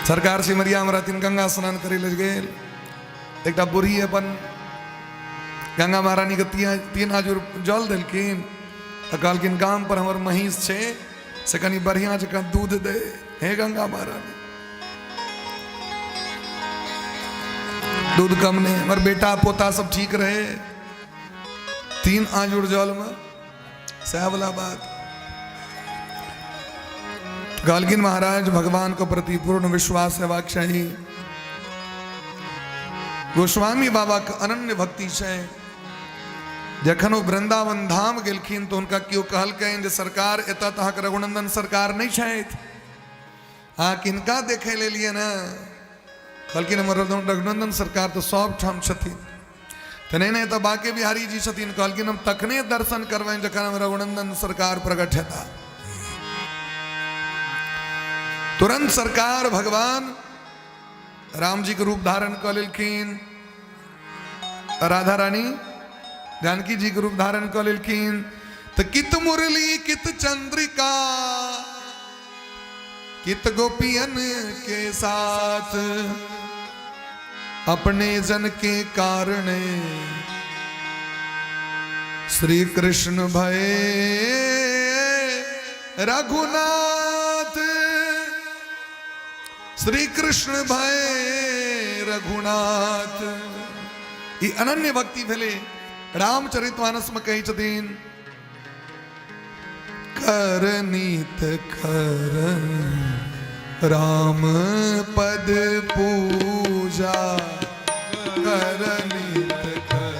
सरकार सिमरियामे रहथिन, गंगा स्नान करै लए गेल। एकटा बूढ़ी अपन गंगा महारानीके 3 आजुर जल देलखिन तऽ कहलखिन, गाम पर हमर महींस छै से कनि बढ़िआँ जकाँ दूध दे हे गंगा महारानी, दूध कम नहि, हमर बेटा पोता सब ठीक रहे। 3 आजुर जलमे सएह वाला बात कहलखिन। महाराज, भगवान के प्रति पूर्ण विश्वास हेबाक चाही। गोस्वामी बाबा के अनन्य भक्ति छै। जखन ओ वृंदावन धाम गेलखिन तऽ हुनका केओ कहलकनि जे सरकार, एतऽ तऽ अहाँके रघुनंदन सरकार नहि छथि, अहाँ किनका देखै लेलियै ने? कहलखिन, हमर रघुनंदन सरकार तऽ सब ठाम छथिन। तऽ नहि नहि, तऽ बाँके बिहारी जी छथिन। कहलखिन, हम तखने दर्शन करबनि जखन हम रघुनंदन सरकार प्रकट हेता। तुरंत सरकार भगवान राम जी के रूप धारण कऽ लेलखिन, राधा रानी जानकी जी के रूप धारण कऽ लेलखिन। तऽ कित मुरली कित चंद्रिका कित गोपियन के साथ, अपने जन के कारण श्री कृष्ण भये रघुनाथ, श्री कृष्ण भये रघुनाथ। ई अनन्य भक्ति भेलै। रामचरितमानस में कहै छथिन, करनीत कर राम पद पूजा, करनीत कर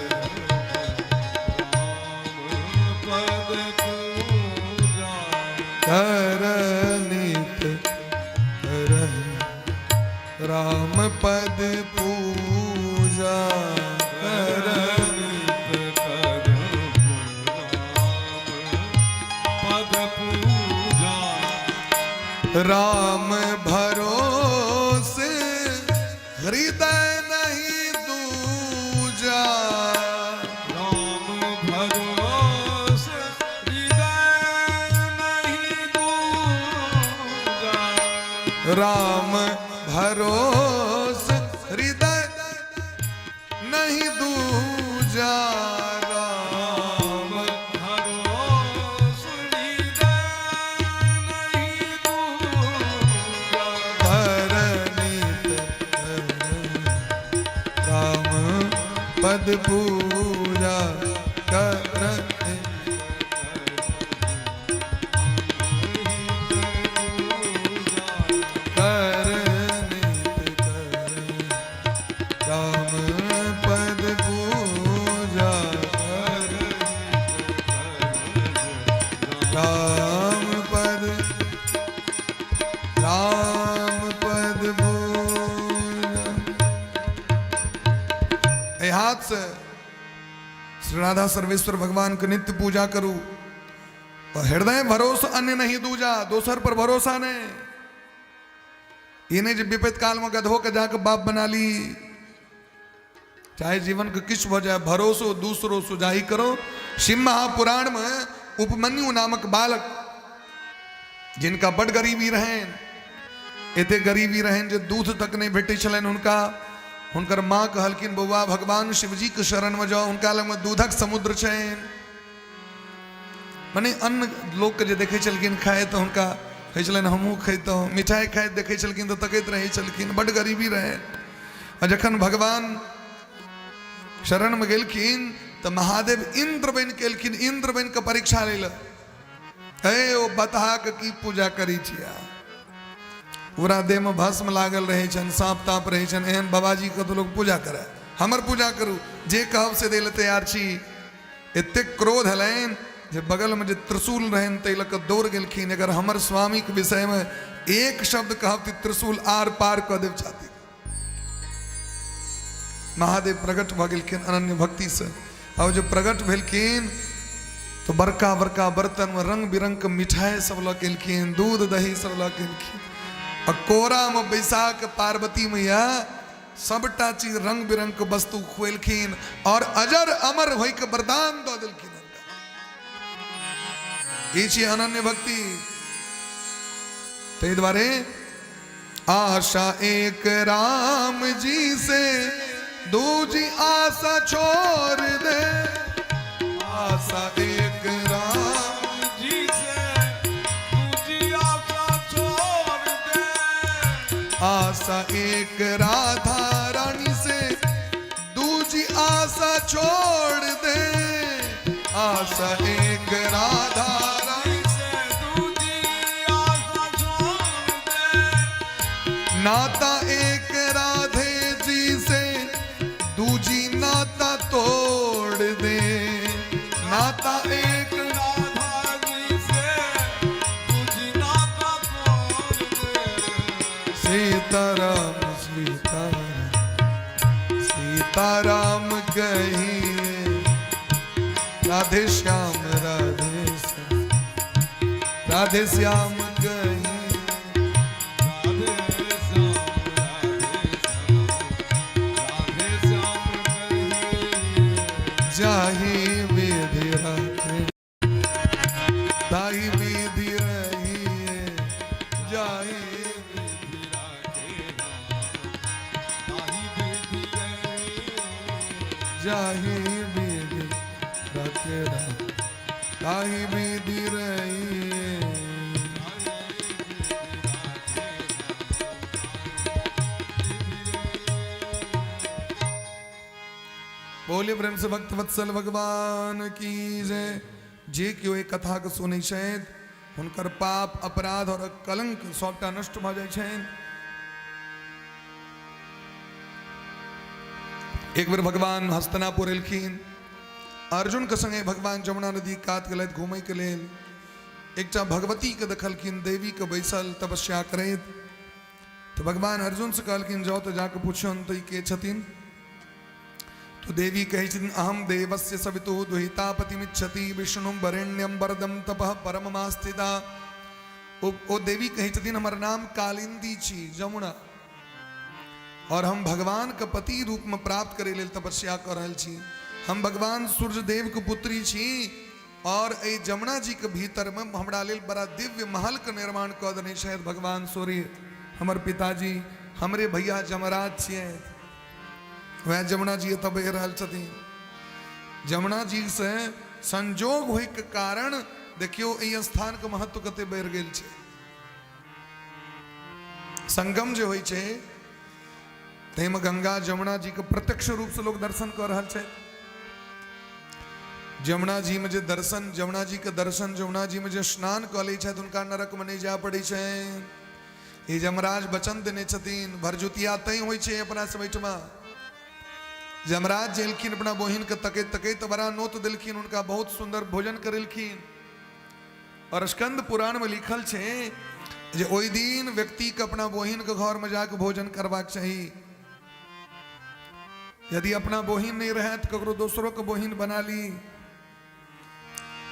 पद पूजा, करनीत कर राम पद पूजा, करनीत कर राम पद पूजा, राम भरोसे हृदय नहीं दूजा, राम भरोसे हृदय नहीं दूजा, राम भरोस हृदय नहीं दूजा, राम राम भरोस हृदय नहीं दूजा, करनीत राम पद पूजा, कर करनीत कर राम पद पूजा, कर राम पद, राम पद पूजा। एहि हाथ से श्री राधा सर्वेश्वर भगवान के नित्य पूजा करू और हृदय भरोस अन्य नहीं दूजा, दोसर पर भरोसा नहीं। ई नहि जे विपत्ति काल में गधो के जाके बाप बना ली। चाहे जीवन के किछु भऽ जाए, भरोसो दूसरो सुजाही करो। शिव महापुराण में उपमन्यु नामक बालक, जिनका बड गरीबी रहनि, एते गरीबी रहनि जे दूध तक नहि भेटै छलनि हुनका। हुनकर माँ कहलखिन, बौआ, भगवान शिवजी के शरण में जाओ, हुनका लगमे दूधक समुद्र छनि। मने अन्न लोकके जे देखै छलखिन खाइ तऽ हुनका होइ छलनि हमहूँ खैतहुँ। मिठाइ खाइत देखै छलखिन तऽ तकैत रहै छलखिन। बड्ड गरीबी रहै। आ जखन भगवान शरणमे गेलखिन तऽ महादेव इन्द्र बनि के एलखिन। इन्द्र बनि कऽ परीक्षा लै लए, हे ओ बतहाके की पूजा करै छियै? पूरा देहमे भस्म लागल रहै छनि, साँप ताप रहै छनि, एहन बाबाजीके तऽ लोक पूजा करए? हमर पूजा करू, जे कहब से दै लए तैयार छी। एतेक क्रोध एलनि जे बगलमे जे त्रिशूल रहनि ताहि लऽ कऽ दौड़ गेलखिन। अगर हमर स्वामीके विषयमे एक शब्द कहब तऽ त्रिशूल आर पार कऽ देब छाती। महादेव प्रकट भऽ गेलखिन अनन्य भक्तिसँ। और जे प्रकट भेलखिन तऽ बड़का बड़का बर्तनमे रंग बिरंगके मिठाइ सब लऽ के एलखिन, दूध दही सब लऽ के एलखिन आ कोरामे बैसा कऽ पार्वती मैया सबटा चीज रंग बिरंग के वस्तु खुएलखिन और अजर अमर होय के वरदान दऽ देलखिन हुनका। ई छी अनन्य भक्ति। ताहि दुआरे आशा एक राम जी से दूजी आशा छोड़ दे। आशा एक राम जी से दूजी आशा छोड़ दे। आशा एक राधा रानी से दूजी आशा छोड़ दे। आशा एक राधा रानी से दूजी आशा छोड़ दे। नाता एक राधे जी से दूजी नाता तोड़ दे। नाता एक राधा जी से दूजी नाता तोड़ दे। सीताराम सीताराम सीताराम कहिए, राधे श्याम राधे श्याम राधे श्याम कहिए। राधे श्याम राधे श्याम राधे श्याम कहिए। जाहि विधि राधे ताहि विधि रहिए, जाहि विधि राखे राम ताहि विधि रहिए। जाहि विधि राखे राम ताहि विधि रहिए। बोलिए प्रेम से भक्त वत्सल भगवान की जय। जे केओ एहि कथा के सुनै छथि हुनकर पाप अपराध और कलंक सबटा नष्ट भऽ जाइ छनि। एक बेर भगवान हस्तिनापुर एलखिन, अर्जुन के संगे भगवान जमुना नदी कात गेलथि घूमय के लेल। एकटा भगवती के देखलखिन, देवी के बैसल तपस्या करैत। तऽ भगवान अर्जुन से कहलखिन जाउ तऽ जाके पुछियौन तऽ ई के छथिन। तो देवी कहै छथिन अहम देवस्य सवितुः दुहिता पतिमिच्छति विष्णुं वरेण्यं वरदं तपः परममास्थिता। ओ देवी कहै छथिन हमर नाम कालिंदी छी जमुना, और हम भगवान के पति रूप में प्राप्त करे लेल तपस्या कर रहल छी। हम भगवान सूर्य देव के पुत्री छी और एहि जमुना जी के भीतर में हमरा लेल बड़ा दिव्य महल के निर्माण कऽ देने छथि भगवान सूर्य। हमर पिताजी हमरे भैया जमराज छियै, वएह जमुना जी एतऽ बहि रहल छथिन। जमुना जी से संजोग होइके कारण देखियौ एहि स्थान के महत्व कते बढ़ि गेल छै। संगम जे होइ छै ताहिमे गंगा जमुना जी के प्रत्यक्ष रूप से लोग दर्शन कऽ रहल छै। जमुना जी में जे दर्शन, जमुना जी के दर्शन, जमुना जी में जे स्नान कऽ लै छथि हुनका नरक में नहि जाय पड़ै छै। ई जमराज वचन देने छथिन। भरजुतिया तैं होइ छै अपना सब एहिठमा। जमराज जे एलखिन अपना बहिन के तकैत तकैत बड़ा नोत देलखिन, हुनका बहुत सुंदर भोजन करेलखिन। और स्कंद पुराण में लिखल छै जे ओहि दिन व्यक्ति के अपना बहिन के घर में जाके भोजन करबाक चाही। यदि अपना बहिन नहीं रहे तो ककरो दोसरों के बहिन बना ली,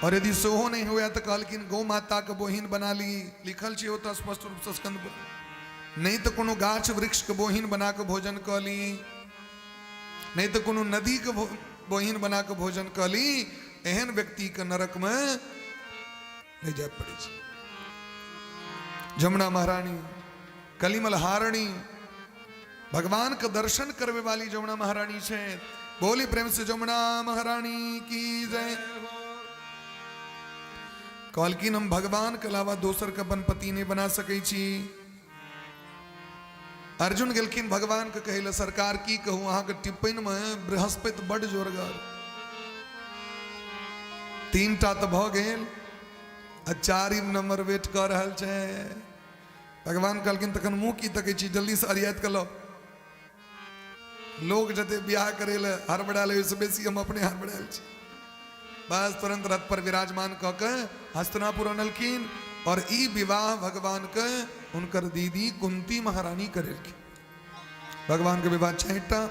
और यदि सेहो नहीं हुए तो कहलखिन गौ माता के बहिन बना ली। लिखल छै ओतऽ स्पष्ट रूप से स्कंद पुराण। नहीं तो कोनो गाछ वृक्ष के बहिन बना के भोजन कऽ ली, नहीं तो कोनो नदी के बहिन बना के भोजन कऽ ली। एहन व्यक्ति के नरक में नहीं जाय पड़ै छै। जमुना महारानी कलिमल हारणी भगवान के दर्शन करवे वाली जमुना महारानी छै। बोली प्रेम से जमुना महारानी की जय। कहलखिन हम भगवान के अलावा दोसर के अपन पति नहीं बना सकै छी। अर्जुन गेलखिन भगवान के कहै लए, सरकार की कहू अहाँके टिप्पणी में बृहस्पति बड जोरगर, 3टा तऽ भऽ गेल आ 4 नंबर वेट कऽ रहल छै। भगवान कहलखिन तखन मुँह की तकै छी, जल्दी से अरियाइत कऽ लऽ। लोग जते बियाह करे लए हड़बड़ायल ओहिसँ बेसी हम अपने हड़बड़ायल छी। बस तुरंत रथ पर विराजमान कऽ के हस्तिनापुर अनलखिन और ई विवाह भगवान के हुनकर दीदी कुंती महारानी करेलखिन। भगवान के विवाह 6टा।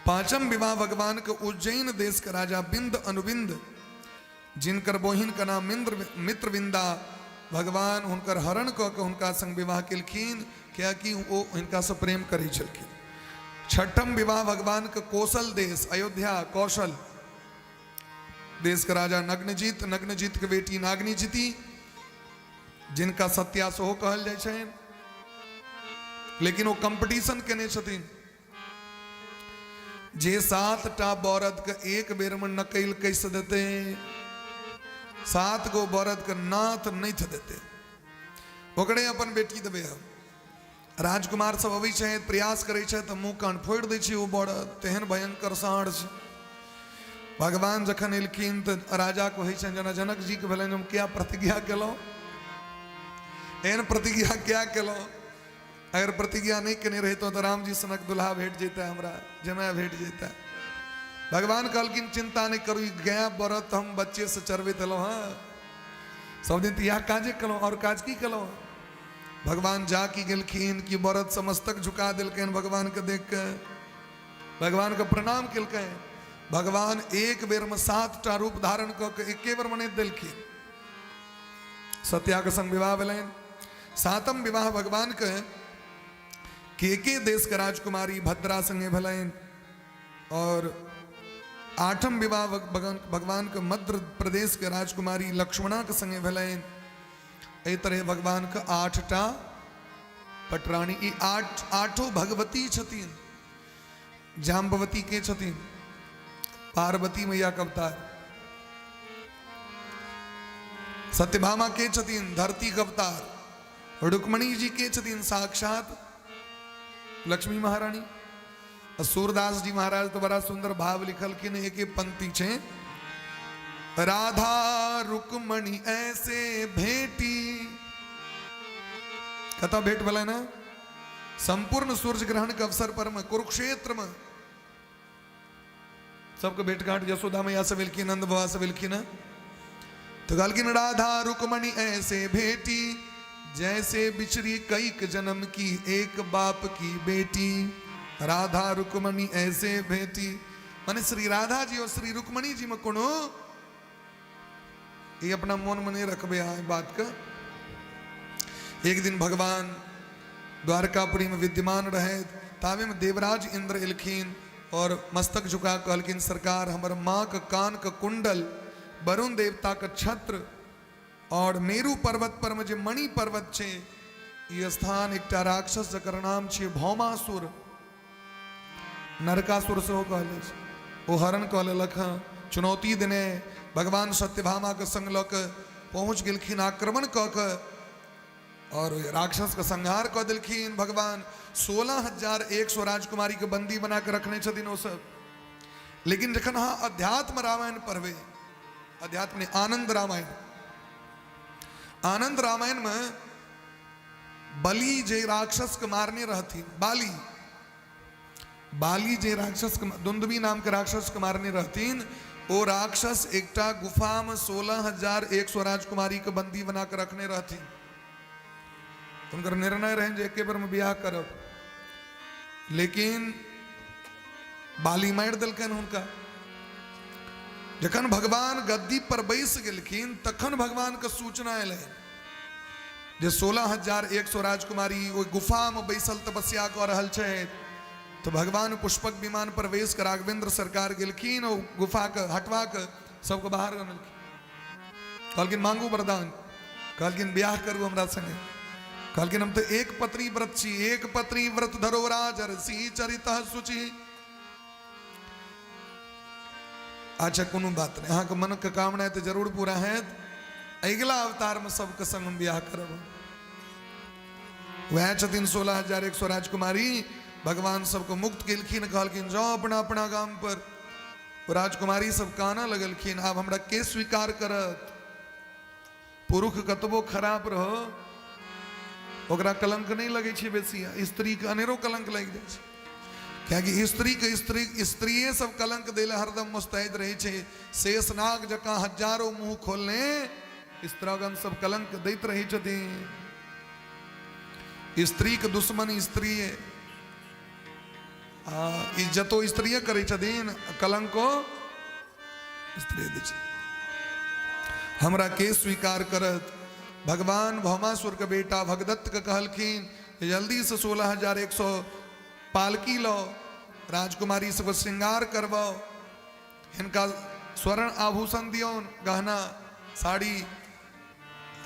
5म विवाह भगवान के उज्जैन देश के राजा बिंद अनुबिंद, जिनकर बहिन के नाम मित्रविंदा, भगवान हुनकर हरण कऽ के हुनका संग विवाह केलखिन, कियाकि ओ हिनका से प्रेम करै छलखिन। 6ठम विवाह भगवान के कौशल देश अयोध्या कौशल देश के राजा नग्नजीत, नग्नजीत के बेटी नागनीजीती, जिनका सत्या सेहो कहल जाइ छनि। लेकिन ओ कंपटीशन केने छथिन जे 7टा बरद के एक बेर में नकैल कसि देतै, 7 गो बरद के नाथ नैथ देतै, ओकरे अपन बेटी देबै हम। राजकुमार सब अबै छथि, प्रयास करै छथि तऽ मुँह कान फोड़ि दै छै ओ बरद, तेहन भयंकर साँढ़ छै। भगवान जखन एलखिन तऽ राजा कहै छनि, जेना जनक जीके भेलनि, हम किया प्रतिज्ञा केलहुँ, एहन प्रतिज्ञा किया केलहुँ? अगर प्रतिज्ञा नहि केने रहितहुँ तऽ रामजी सनक दुल्हा भेट जैते हमरा, जमाय भेट जैते। भगवान कहलखिन चिंता नहि करू, ई गाय बरद तऽ हम बच्चेसँ चरबैत एलहुँ हँ, सब दिन तऽ इएह काजे केलहुँ, आओर काज की केलहुँ? भगवान जा की गेलखिन कि बरद समस्तक झुका देलकनि भगवानके देख कऽ, भगवानके प्रणाम केलकनि। भगवान एक बेरमे 7टा रूप धारण कऽ के एके बेरमे नहि देलखिन। सत्याके संग विवाह भेलनि। 7म विवाह भगवानके के देशके राजकुमारी भद्रा संगे भेलनि और 8म विवाह भगवानके मध्य प्रदेशके राजकुमारी लक्ष्मणाके संगे भेलनि। एहि तरह भगवानके 8टा पटरानी, ई आठो भगवती छथिन। जाम्बवती के छथिन? पार्वती मैया के अवतार। सत्यभामा के छथिन? धरती के अवतार। रुक्मणी जी के छथिन? साक्षात लक्ष्मी महारानी। सूरदास जी महाराज तो बड़ा सुंदर भाव लिखलखिन, एक एक पंक्ति छे, राधा रुक्मणी ऐसे भेटी। कतऽ भेंट भेलै ना? संपूर्ण सूर्य ग्रहण के अवसर पर में कुरुक्षेत्र में सबके भेंट घाट यशोदा मैया से भेलखिन, नंद बाबा से भेलखिन। तो कहलखिन राधा रुक्मणी ऐसे भेटी, जैसे बिछड़ी कईक जन्म की एक बाप की बेटी। राधा रुक्मणी ऐसे भेटी, माने श्री राधा जी और श्री रुक्मणी जी में कोनो ये अपना मन में नहीं रखबे अहाँ बात के। एक दिन भगवान द्वारकापुरी में विद्यमान रहे, तावे में देवराज इंद्र एलखिन और मस्तक झुका कहलखिन सरकार हमर माँ के कान के कुंडल, वरुण देवता के छत्र और मेरु पर्वत पर में जे मणि पर्वत छे, ये स्थान एकटा राक्षस जकर नाम छे भौमासुर, नरकासुर सेहो कहले छै, ओ हरण कऽ लेलक हँ। चुनौती देने भगवान सत्यभामा के संग लऽ कऽ पहुँच गेलखिन, आक्रमण कऽ कऽ और राक्षस के संहार कऽ देलखिन भगवान। 16,100 राजकुमारी के बंदी बना के रखने छथिन ओ सब। लेकिन जखन अहाँ अध्यात्म रामायण पढ़बै, अध्यात्म नहि, आनंद रामायण, आनंद रामायण में बलि जे राक्षस के मारने रहथिन, बाली, बाली जे राक्षस के, दुंदुबी नाम के राक्षस के मारने रहथिन, ओ राक्षस एकटा गुफा में 16,100 राजकुमारी के बंदी बना के रखने रहथिन। हुनकर निर्णय रहनि जे एके बेर में बियाह करब, लेकिन बाली मारि देलकनि हुनका। जखन भगवान गद्दी पर बैस गेलखिन तखन भगवान के सूचना एलनि जे 16,100 राजकुमारी ओहि गुफा में बैसल तपस्या कऽ रहल छथि। तो भगवान पुष्पक विमान पर बैस कऽ राघवेंद्र सरकार गेलखिन, ओ गुफा के हटवा के सबके बाहर अनलखिन। कहलखिन मांगू वरदान। कहलखिन ब्याह करू हमरा संगे। कहलखिन हम तऽ एक पत्री व्रत छी, एक पत्री व्रत धरो राजर्षि चरित शुचि। अच्छा कोनो बात नहीं, अहाँके मनक कामना तऽ जरूर पूरा हैत, अगिला अवतार में सबके संग हम ब्याह करब। वएह छथिन 16,100 राजकुमारी। भगवान सबके मुक्त केलखिन, कहलखिन जाओ अपना अपना गाम पर। राजकुमारी सब कानऽ लगलखिन, आब हमरा के स्वीकार करत? पुरुष कतबो खराब रहो ओकरा कलंक नहीं लगे छै बेसी, स्त्री के अनेरो कलंक लागि जाइ छै, कियाकि स्त्री के स्त्रीये सब कलंक दै लए हरदम मुस्तैद रहै छै। शेषनाग जकाँ हजारो मुँह खोलने स्त्रागण सब कलंक दैत रहै छथिन। स्त्री के दुश्मन स्त्रीये, आ इज्जतो स्त्रीये करै छथिन, कलंको स्त्री दै छै। हमरा के स्वीकार करत? भगवान भौमासुर के बेटा भगदत्त के कहलखिन जल्दी से 16,100 पालकी लो, राजकुमारी सबके श्रृंगार करवाओ, हिनका स्वर्ण आभूषण दियौन, गहना साड़ी,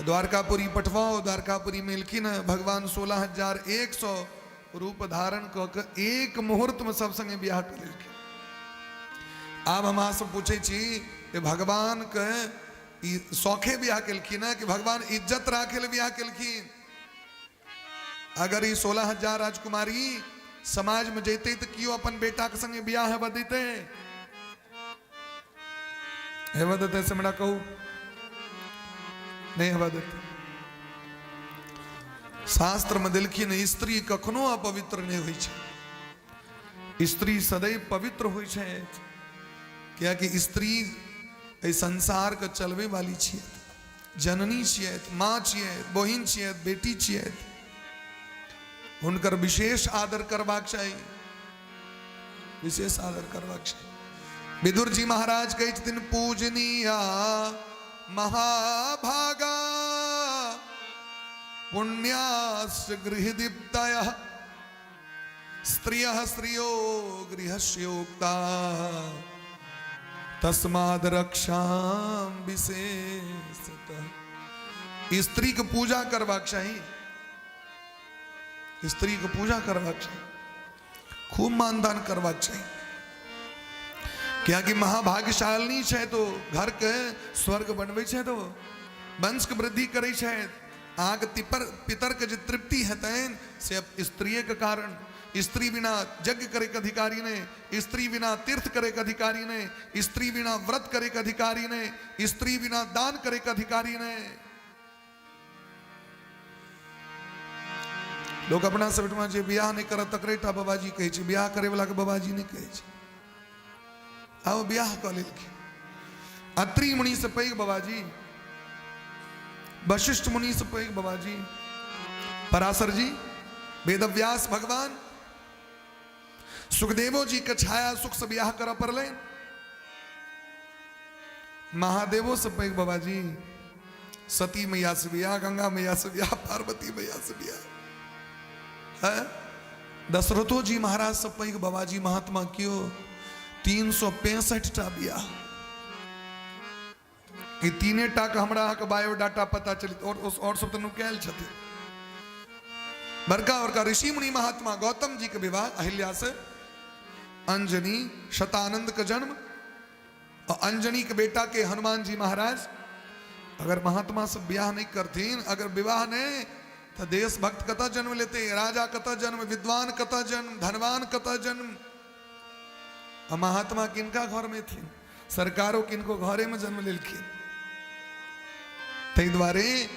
द्वारकापुरी पठवाओ। द्वारकापुरी में एलखिन भगवान 16,100 रूप धारण कऽ के एक मुहूर्तमे सब संगे बियाह कऽ लेलखिन। आब हम अहाँ सब पूछै छी जे भगवानके ई शौखे बियाह केलखिन है कि भगवान इज्जत राखे ले बियाह केलखिन? अगर ई 16,000 राजकुमारी समाज में जैते तो कियो अपन बेटा के संगे बियाह हेबा देते? हेबा देते से हमरा कहू, नहीं हेबा देते। शास्त्र में देलखिन स्त्री कखनो अपवित्र नहीं होइ छै, स्त्री सदैव पवित्र होइ छै, कियाकि स्त्री एहि संसार के चलबै वाली छियै, जननी छियै, माँ छियै, बहिन छियै, बेटी छियै। हुनकर विशेष आदर करबाक चाही, विशेष आदर करबाक चाही। विदुर जी महाराज कहै छथिन पूजनीया महाभागा पुण्यास गृह दीप्तय स्त्रियः स्त्रियो गृहस्योक्ता तस्माद रक्षाम विशेषतः। स्त्री के पूजा करबाक चाही, स्त्री के पूजा करबाक चाही, खूब मानदान करबाक चाही, कियाकि महाभाग्यशालिनी छै तो घर के स्वर्ग बनबै छै, तो वंश के वृद्धि करै छै। अहाँके तिपर पितरके जे तृप्ति हेतनि से स्त्रिएके कारण। स्त्री बिना यज्ञ करैके अधिकारी नहि, स्त्री बिना तीर्थ करैके अधिकारी नहि, स्त्री बिना व्रत करैके अधिकारी नहि, स्त्री बिना दान करैके अधिकारी नहि। लोक अपना सब ओहिठमा जे बियाह नहि करत तकरे टा बाबाजी कहै छै, बियाह करे वाला के बाबाजी नहि कहै छै। आब बियाह कऽ लेलखिन। अत्रि मुनि से पैघ बाबाजी, वशिष्ठ मुनि से पैघ बाबाजी, पराशर जी, वेदव्यास भगवान, सुखदेवो जी के छाया सुख से बियाह करऽ पड़लनि। महादेवो से पैघ बाबाजी, सती मैया से बियाह, गंगा मैया से बियाह, पार्वती मैया से बियाह है। दशरथो जी महाराज से पैघ बाबाजी महात्मा क्यों 365 टा बियाह। ई तीने टा के हमरा अहाँके बायोडाटा पता चलित, और सब तऽ नुकायल छथिन। बड़का बड़का ऋषि मुनि महात्मा गौतम जी के विवाह अहिल्या से, अंजनी शतानंद के जन्म, और अंजनी के बेटा के हनुमान जी महाराज। अगर महात्मा सब ब्याह नहीं करथिन, अगर विवाह नहीं, तो देशभक्त कतऽ जन्म लेते, राजा कतऽ जन्म, विद्वान कतऽ जन्म, धनवान कतऽ जन्म? आ महात्मा किनका घर में थिन, सरकारो किनको घरे में जन्म लेलखिन। ताहि दुआरे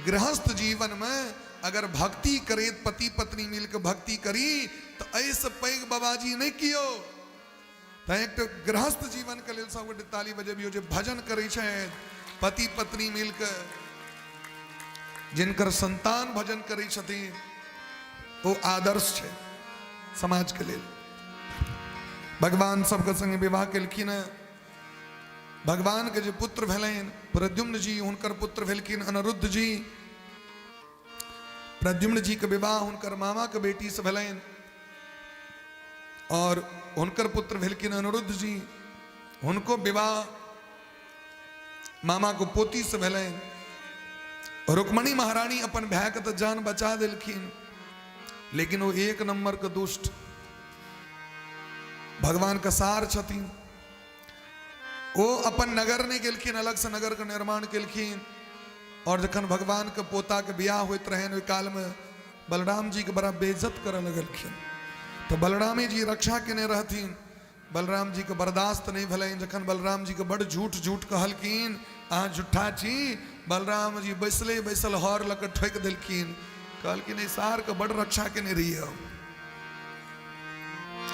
गृहस्थ जीवन में अगर भक्ति करे, पति पत्नी मिलके भक्ति करी, तो एहिसँ पैघ बाबाजी नहीं कियो। तैं एक गृहस्थ जीवन के लेल सब गोटे ताली बजेबियौ जे भजन करै छथि पति पत्नी मिलके, जिनकर संतान भजन करै छथिन, ओ आदर्श छै समाज के लेल। भगवान सबके संगे विवाह केलखिन हँ। भगवान के जे पुत्र भेलनि प्रद्युम्न जी, हुनकर पुत्र भेलखिन अनिरुद्ध जी। प्रद्युम्न जी के विवाह हुनकर मामा के बेटी से भेलनि और हुनकर पुत्र भेलखिन अनिरुद्ध जी। हुनको विवाह मामा के पोती से भेलनि। रुक्मणी महारानी अपन भाई के तो जान बचा देलखिन, लेकिन वो एक नंबर के दुष्ट भगवान के सार छथिन। ओ अपन नगर नहीं गेलखिन, अलग से नगर के निर्माण केलखिन। और जखन भगवान के पोता के बियाह होइत रहनि ओहि काल में बलराम जी के बड़ा बेइज्जत करऽ लगलखिन, तो बलरामे जी रक्षा केने रहथिन। बलराम जी के बर्दाश्त नहीं भेलनि। जखन बलराम जी के बड़ झूठ झूठ कहलखिन, अहाँ झूठा छी, बलराम जी बैसले बैसल हर लऽ कऽ ठोकि देलखिन। कहलखिन एहि सार के बड़ रक्षा केने रहियै हम,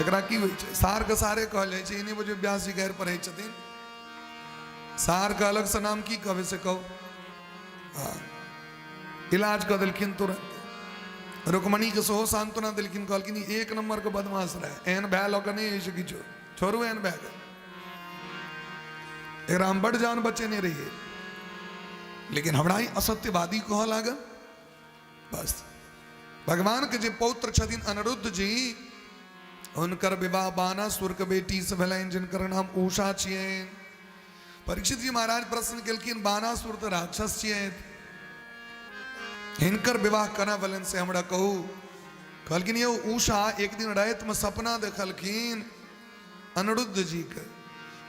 एकरा की होइ छै? सार के सारे कहल जाइ छै। ई नहि बुझियौ व्यास जी गारि पढ़ै छथिन। सार के अलग से नाम की कहबै से कहू। हँ, इलाज कऽ देलखिन तुरंत। रुक्मणी के सेहो सांत्वना देलखिन, कहलखिन ई एक नंबर के बदमाश रहे, एहन भाय लऽ कऽ नहि होइ छै किछो, छोड़ू एहन भाय के, एकरा हम बड जान बचेने रहियै, लेकिन हमरा ई असत्यवादी कहऽ लागल। बस भगवान के जे पौत्र छथिन अनिरुद्ध जी, हुनकर विवाह बाणासुर के बेटी से भेलनि, जिनकर नाम उषा छियनि। परीक्षित जी महाराज प्रश्न केलखिन, बाणासुर तऽ राक्षस छियनि, हिनकर विवाह केना भेलनि से हमरा कहू। कहलखिन यौ उषा एक दिन रातिमे सपना देखलखिन अनिरुद्ध जीके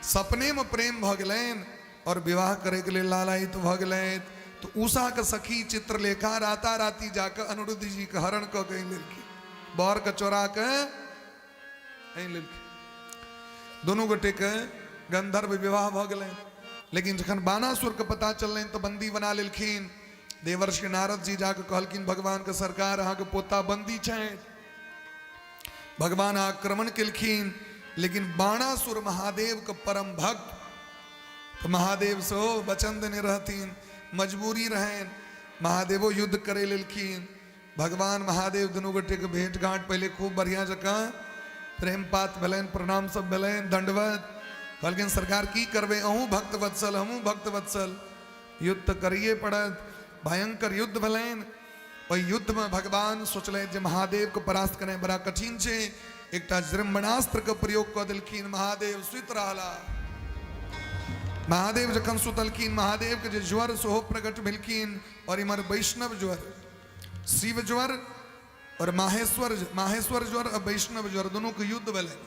सपनेमे प्रेम भऽ गेलनि आओर विवाह करैके लेल लालायित भऽ गेलथि तऽ उषाके सखी चित्रलेखा राता राति जाकऽ अनिरुद्ध जीके हरण कऽ के आनि लेलखिन बरके चोरा कऽ आनि लेलखिन दुनू गोटेके गंधर्व विवाह भऽ गेलनि लेकिन जखन बाणासुरके पता चललनि तऽ बंदी बना लेलखिन देवर्षि नारद जी जाकऽ कहलखिन भगवानके सरकार अहाँके पोता बंदी छथि भगवान आक्रमण केलखिन लेकिन बाणासुर महादेव के परम भक्त तऽ महादेव सेहो वचन देने रहथिन मजबूरी रहनि महादेवो युद्ध करे लेलखिन भगवान महादेव दुनू गोटेके भेंट घाँट पहिले खूब बढ़िआँ जकाँ प्रेम पात भेलनि प्रणाम सब भेलनि दण्डवत कहलखिन सरकार की करबै अहूँ भक्त वत्सल हमहूँ भक्त वत्सल युद्ध तऽ करैए पड़त भयंकर युद्ध भेलनि ओहि युद्धमे भगवान सोचलनि जे महादेवके परास्त केनाइ बड़ा कठिन छै एकटा जृम्भणास्त्रके प्रयोग कऽ देलखिन महादेव सुति रहला महादेव जखन सुतलखिन महादेवके जे ज्वर सेहो प्रकट भेलखिन और इम्हर वैष्णव ज्वर शिव ज्वर और माहेश्वर माहेश्वर ज्वर और वैष्णव ज्वर दोनों के युद्ध भेलै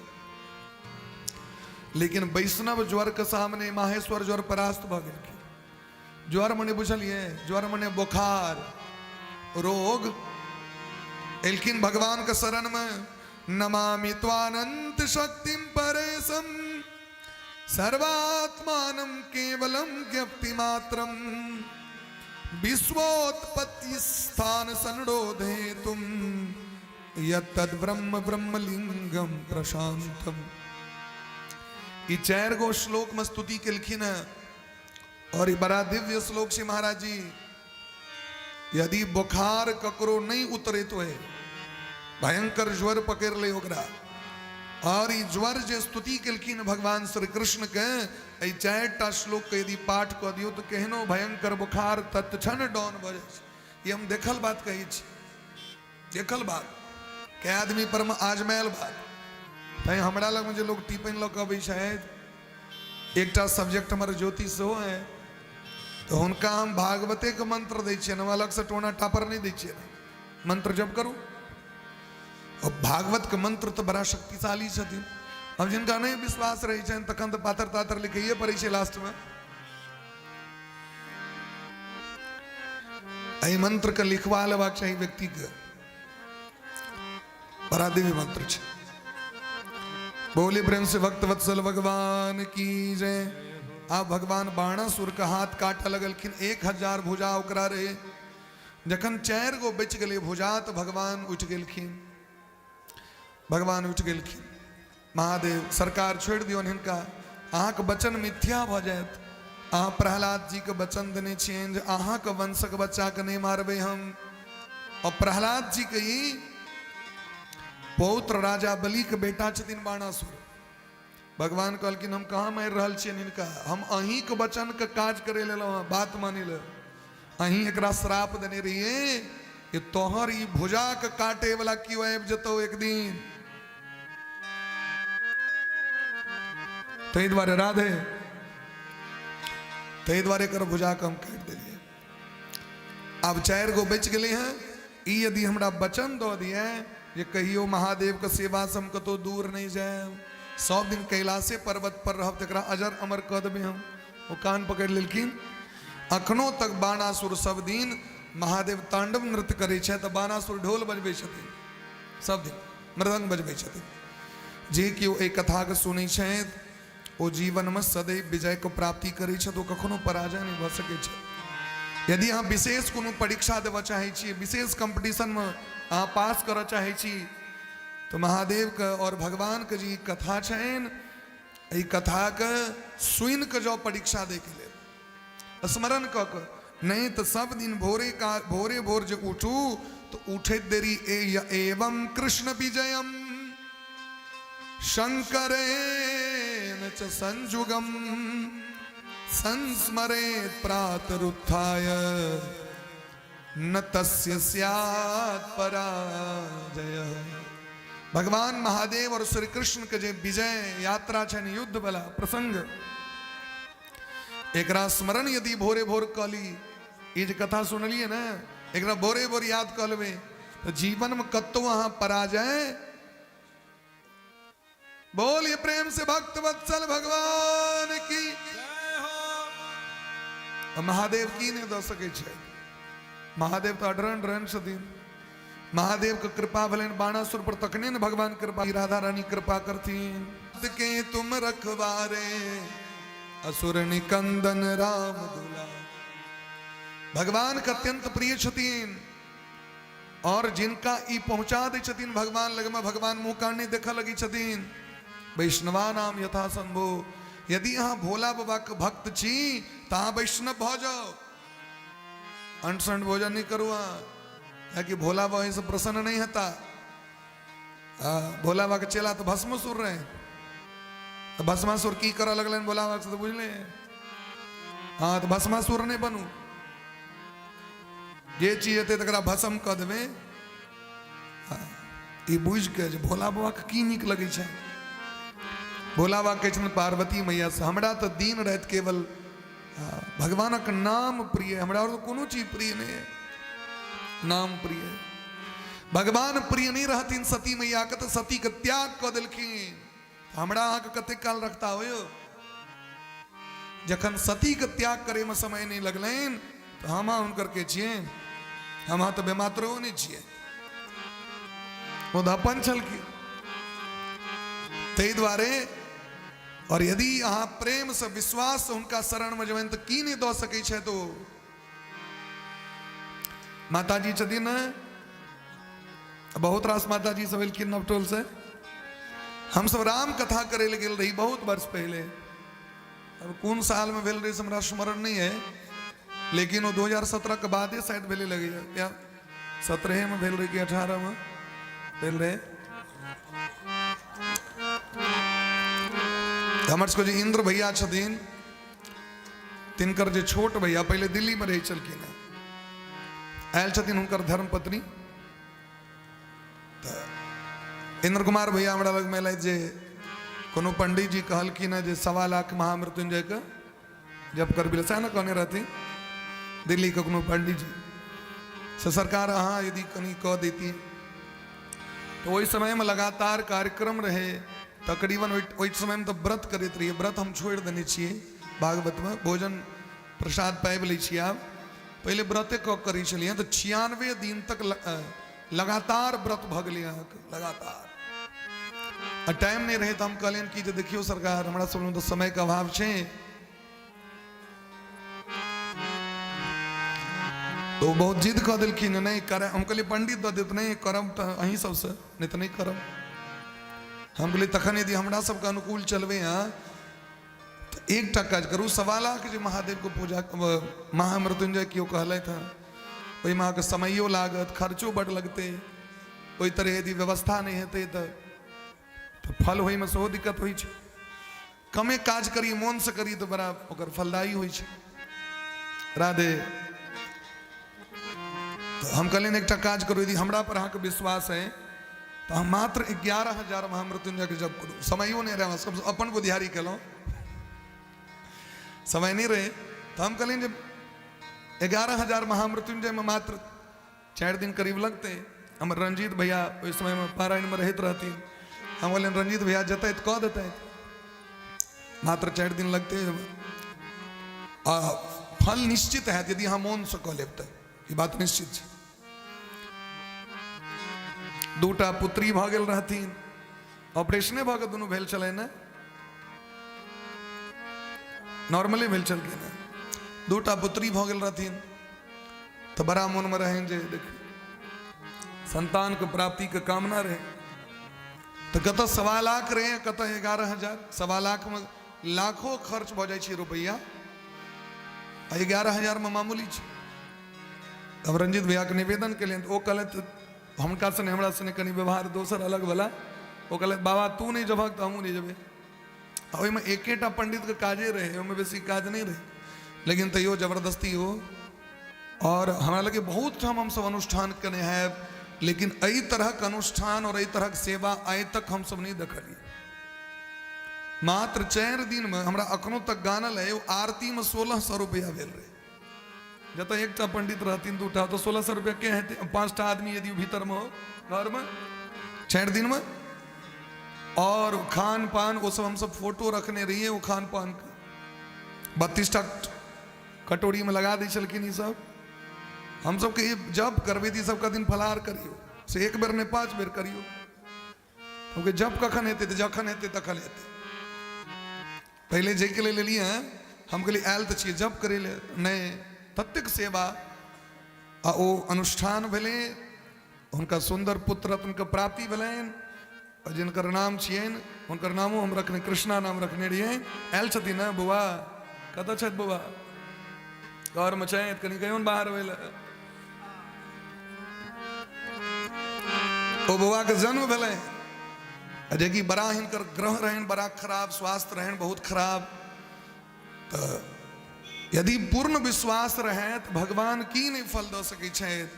लेकिन वैष्णव ज्वर के सामने माहेश्वर ज्वर परास्त भऽ गेलखिन ज्वर मने बुझलियै ज्वर मने बोखार रोग एलखिन भगवान के शरण में नमामि त्वानंत शक्तिम परेशम सर्वात्मानं केवलं ज्ञप्तिमात्रं विश्वोत्पत्ति स्थान संरोधेतुम यत्तद् ब्रह्म ब्रह्मलिंगम प्रशांतम ई चारि गो श्लोक में स्तुति केलखिन हैं और ई बड़ा दिव्य श्लोक छै महाराज जी यदि बुखार ककरो नहीं उतरैत होय भयंकर ज्वर पकड़ ले ओकरा और ई ज्वर जे स्तुति केलखिन भगवान श्री कृष्ण के एहि चारि टा श्लोक के यदि पाठ कऽ दियौ तऽ केहनो भयंकर बुखार तत्क्षण डाउन भऽ जाइ छै ई हम देखल बात कहै छी देखल बात कै आदमी पर मे आजमायल बात तैं हमरा लगमे जे लोग टिप्पणी लऽ कऽ अबै छथि एकटा सब्जेक्ट हमर ज्योतिष सेहो है तऽ हुनका हम भागवतेके मंत्र दै छियनि हम अलगसँ टोना टापर नहि दै छियनि मंत्र जप करू और भागवत के मंत्र तऽ बड़ा शक्तिशाली छथिन अब जिनका नहि विश्वास रहै छनि तखन तऽ पातर तातर लिखैए पड़ै छै लास्टमे एहि मंत्र के लिखवा लेबाक चाही व्यक्तिके बड़ा दिव्य मंत्र छै बोले प्रेम से भक्त वत्सल भगवान की जय आ भगवान बाणासुर के हाथ काटऽ लगलखिन 1000 भुजा ओकरा रहे जखन चारि गो बचि गेलै भुजा तऽ भगवान उठि गेलखिन भगवान उठि गेलखिन महादेव सरकार छोड़ि दियौन हिनका अहाँके वचन मिथ्या भऽ जायत अहाँ प्रहलाद जीके वचन देने छियनि जे अहाँके वंशक बच्चाके नहि मारबै हम और प्रहलाद जीके ई पौत्र राजा बलिके बेटा छथिन बाणासुर भगवान कहलखिन हम कहाँ मारि रहल छियनि हिनका हम अहीँके वचनके काज करै लेलहुँ हँ बात मानि ले अहीं एकरा श्राप देने रहियै कि तोहर ई भुजाके काटे वाला केओ आबि जेतौ एक दिन ताहि दुआरे राधे ताहि दुआरे एकर भुजाके हम काटि देलियै आब चारि गो बचि गेलै हँ ई यदि हमरा वचन दऽ दिए जे कहियो महादेवके सेवासँ हम कतहु दूर नहि जायब सब दिन कैलाशे पर्वत पर रहब तकरा अजर अमर कऽ देबै हम ओ कान पकड़ि लेलखिन अखनो तक बाणासुर सब दिन महादेव तांडव नृत्य करै छथि तऽ बाणासुर ढोल बजबै छथिन सब दिन मृदंग बजबै छथिन जे केओ एहि कथाके सुनै छथि ओ जीवनमे सदैव विजयके प्राप्ति करै छथि ओ कखनो पराजय नहि भऽ सकै छै यदि अहाँ विशेष कोनो परीक्षा देबऽ चाहै छी विशेष कम्पटिशनमे अहाँ पास करऽ चाहै छी तऽ महादेवके आओर भगवानके जे ई कथा छनि एहि कथाके सुनि कऽ जाउ परीक्षा दैके लेल स्मरण कऽ कऽ नहि तऽ सब दिन भोरे का भोरे भोर जे उठू तऽ उठैत देरी एवं कृष्ण विजयम शंकरेण च संजुगम संस्मरेत प्रातरुत्थाय न तस्य स्यात् पराजय भगवान महादेव और श्री कृष्ण के जे विजय यात्रा छनि युद्ध वाला प्रसंग एकरा स्मरण यदि भोरे भोर कऽ ली ई जे कथा सुनलियै ने एकरा भोरे भोर याद कऽ लेबै तऽ जीवनमे कतहु अहाँ पराजय। बोलिए प्रेम से भक्त वत्सल भगवान की जय हो। महादेव की नहि दऽ सकै छै? महादेव तऽ अडरन रन छथिन। महादेव के कृपा भेलनि बाणासुर पर, तखने ने भगवान कृपा, राधा रानी कृपा करथिन। के तुम रखवारे, असुर निकंदन राम दुला। भगवान के अत्यंत प्रिय छथिन और जिनका ई पहुंचा दै छथिन भगवान लगमे, भगवान मुँह कान नहि देखऽ लगै छथिन। वैष्णवा नाम यथा शंभु। यदि अहाँ भोला बाबा के भक्त छी तऽ अहाँ वैष्णव भऽ जाउ। अंट संट भोजन नहीं करू अहाँ, कियाकि भोला बाबा एहिसँ प्रसन्न नहीं हेता। भोला बाबा के चेला तऽ भस्मासुर रहे, तऽ भस्मासुर की करऽ लगलनि भोला बाबा से तऽ बुझले। हाँ, तऽ भस्मासुर नहि बनू। जे चीज हेतै तकरा भस्म कऽ देबै। ई बुझि कऽ जे भोला बाबाके की नीक लगै छै। भोला बाबा कहै छथिन पार्वती मैया से, हमरा तऽ दिन राति केवल भगवानक नाम प्रिय, हमरा आओर कोनो चीज प्रिय नहि है, नाम प्रिय है। भगवान प्रिय नहीं रहथिन सती मैया के तऽ सती के त्याग कऽ देलखिन। हमरा अहाँके कतेक काल रखता हो यौ? जखन सती के त्याग करे में समय नहीं लगलनि तऽ हम अहाँ हुनकर के छियै? हम अहाँ तऽ बेमात्रो नहि छियै, ओ तऽ अपन छलखिन। ताहि दुआरे और यदि अहाँ प्रेमसँ विश्वाससँ हुनका शरणमे जेबनि तऽ की नहि दऽ सकै छथि ओ? माताजी छथिन ने, बहुत रास माताजी सब एलखिन नवटोल से। हमसब राम कथा करे लए गेल रही बहुत वर्ष पहिले। अब कोन साल में भेल रही से हमरा स्मरण नहीं है, लेकिन वो 2017 के बादे शायद भेले लगैया, या 17 में भेल रही कि 18 में भेल रहे। हमर सबके जे इंद्र भैया छथिन, तिनकर जे छोट भैया पहिले दिल्ली में रहै छलखिन हेँ, आयल छथिन हुनकर धर्मपत्नी। तऽ इंद्र कुमार भैया हमरा लगमे एलथि जे कोनो पंडित जी कहलखिन हेँ जे 1.25 लाख महामृत्युंजयके जप करबी लए, सएह ने कहने रहथिन दिल्लीके कोनो पंडित जी से, सरकार अहाँ यदि कनि कऽ दैती। तऽ ओहि समयमे लगातार कार्यक्रम रहै तकरीबन। ओहि समयमे तऽ व्रत करैत रहियै। व्रत हम छोड़ि देने छियै भागवतमे, भोजन प्रसाद पाबि लै छियै आब। पहिले व्रते कऽ करै छलियै तऽ 96 दिन तक लगातार व्रत भऽ गेलै अहाँके लगातार, आ टाइम नहि रहै। तऽ हम कहलियनि कि जे देखियौ सरकार, हमरा सब तऽ समयके अभाव छै। तो बहुत जिद कऽ देलखिन, नहि कर। हम कहलियै पंडित दऽ देत, नहि करब तऽ अहीं सबसँ, नहि तऽ नहि करब। हम कहलियै तखन यदि हमरा सबके अनुकूल चलबै अहाँ तऽ एकटा काज करू, 1.25 लाख जे महादेवके पूजा महामृत्युंजय केओ कहलथि हँ, ओहिमे अहाँके समयो लागत, खर्चो बड्ड लगतै। ओहि तरह यदि व्यवस्था नहि हेतै तऽ फल होइमे सेहो दिक्कत होइ छै। कमे काज करी, मोनसँ करी तऽ बड़ा ओकर फलदायी होइ छै। राधे। तऽ हम कहलियनि एकटा काज करू, यदि हमरा पर अहाँके विश्वास है तऽ हम मात्र 11,000 महामृत्युंजयके जप करू। समयो नहि रहै, सब अपन बुधियारी केलहुँ, समय नहि रहै। तऽ हम कहलियनि जे 11,000 महामृत्युंजयमे मात्र 4 दिन करीब लगतै। हमर रंजीत भैया ओहि समयमे पारायणमे रहैत रहथिन। हम कहलियनि रंजीत भैया जेतै तऽ कऽ देतै, मात्र 4 दिन लगतै आ फल निश्चित हैत यदि अहाँ मोनसँ कऽ लेब तऽ, ई बात निश्चित छै। दूटा पुत्री भऽ गेल रहथिन, ऑपरेशने भऽ कऽ दुनू भेल छलै ने, नॉर्मले भेल छलखिन हेँ। दूटा पुत्री भऽ गेल रहथिन तऽ बड़ा मोनमे रहनि जे देखियौ संतानके प्राप्तिके कामना रहै। तऽ कतऽ 1.25 लाख रहै, कतऽ 11,000। 1.25 लाखमे लाखो खर्च भऽ जाइ छै रुपैआ, आ 11,000मे मामूली छै। तब रंजीत भैयाके निवेदन केलियनि तऽ ओ कहलथि, हुनका सने हमरा सने कनि व्यवहार दोसर अलग वाला, ओ कहलथि बाबा तू नहि जेबहक तऽ हमहूँ नहि जेबै। आ ओहिमे एकेटा पंडितके काजे रहै, ओहिमे बेसी काज नहि रहै, लेकिन तैयो जबरदस्ती हो। और हमरा लगे बहुत ठाम हमसब अनुष्ठान केने हैब, लेकिन एहि तरहक अनुष्ठान और एहि तरहक सेवा आइ तक हमसब नहि देखलियै। मात्र 4 दिनमे हमरा अखनो तक गानल है, ओ आरतीमे 1,600 रुपैआ भेल रहै। जतऽ एकटा पंडित रहथिन दूटा तऽ 1600 रुपया के हेतै? 5टा आदमी यदि भीतरमे हो घरमे 4 दिनमे, और खान पान ओ सब हमसब फोटो रखने रहियै ओ खान पान के 32टा कटोरीमे लगा दै छलखिन ई सब। हमसब कहियै जप करबै तऽ ई सब कहथिन फलाहार करियौ, से एक बेर नहि 5 बेर करियौ। हम कहियै जप कखन हेतै? तऽ जखन हेतै तखन हेतै। पहिले जाहिके लेल एलियै हँ हम कहलियै आयल तऽ छियै जप करै लए, नहि ततेक सेवा। आ ओ अनुष्ठान भेलै, हुनका सुन्दर पुत्र रत्नके प्राप्ति भेलनि, जिनकर नाम छियनि हुनकर नामो हम रखने कृष्णा नाम रखने रहियै। आयल छथिन ने बौआ? कतऽ छथि बौआ? घरमे छथि? कनि कहियौ ने बाहर अबै लए। ओ बौआके जन्म भेलै, आ जेकि बड़ा हिनकर ग्रह रहनि बड़ा खराब, स्वास्थ्य रहनि बहुत खराब। तऽ यदि पूर्ण विश्वास रहै तऽ भगवान की नहि फल दऽ सकै छथि।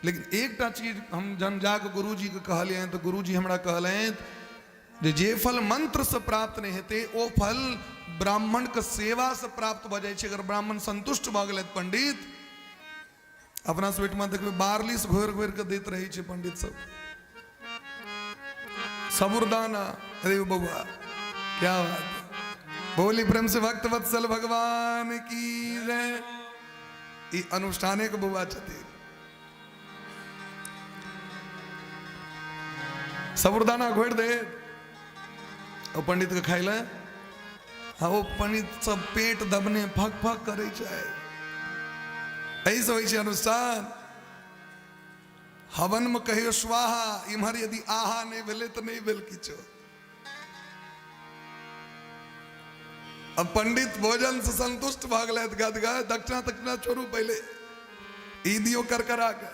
लेकिन एकटा चीज हम जहन जाकऽ गुरुजीके कहलियनि तऽ गुरुजी हमरा कहलनि जे जे फल मंत्रसँ प्राप्त नहि हेतै ओ फल ब्राह्मणके सेवासँ प्राप्त भऽ जाइ छै। अगर ब्राह्मण संतुष्ट भऽ गेलथि पंडित, अपना सब ओहिठमा देखबै बारलिस घोरि घोरि कऽ दैत रहै छै पंडित सब, सबुरदाना। अरे बौआ क्या बात है, बोली प्रेम से भक्त वत्सल भगवान की जय। ई अनुष्ठाने के बौआ छथिन। सबुरदाना घोरि दे ओ पंडित के खाइ लए, आ ओ पंडित सब पेट दबने फक फक करै छै। एहिसँ होइ छै अनुष्ठान। हवन में कहियो स्वाहा, इम्हर यदि आहा नहि भेलै तऽ नहि भेल किछो। अब पंडित भोजन से संतुष्ट भऽ गेलथि गदगद, दक्षिणा तक्षिणा छोड़ू, पहिले ई दियौ करकरा के।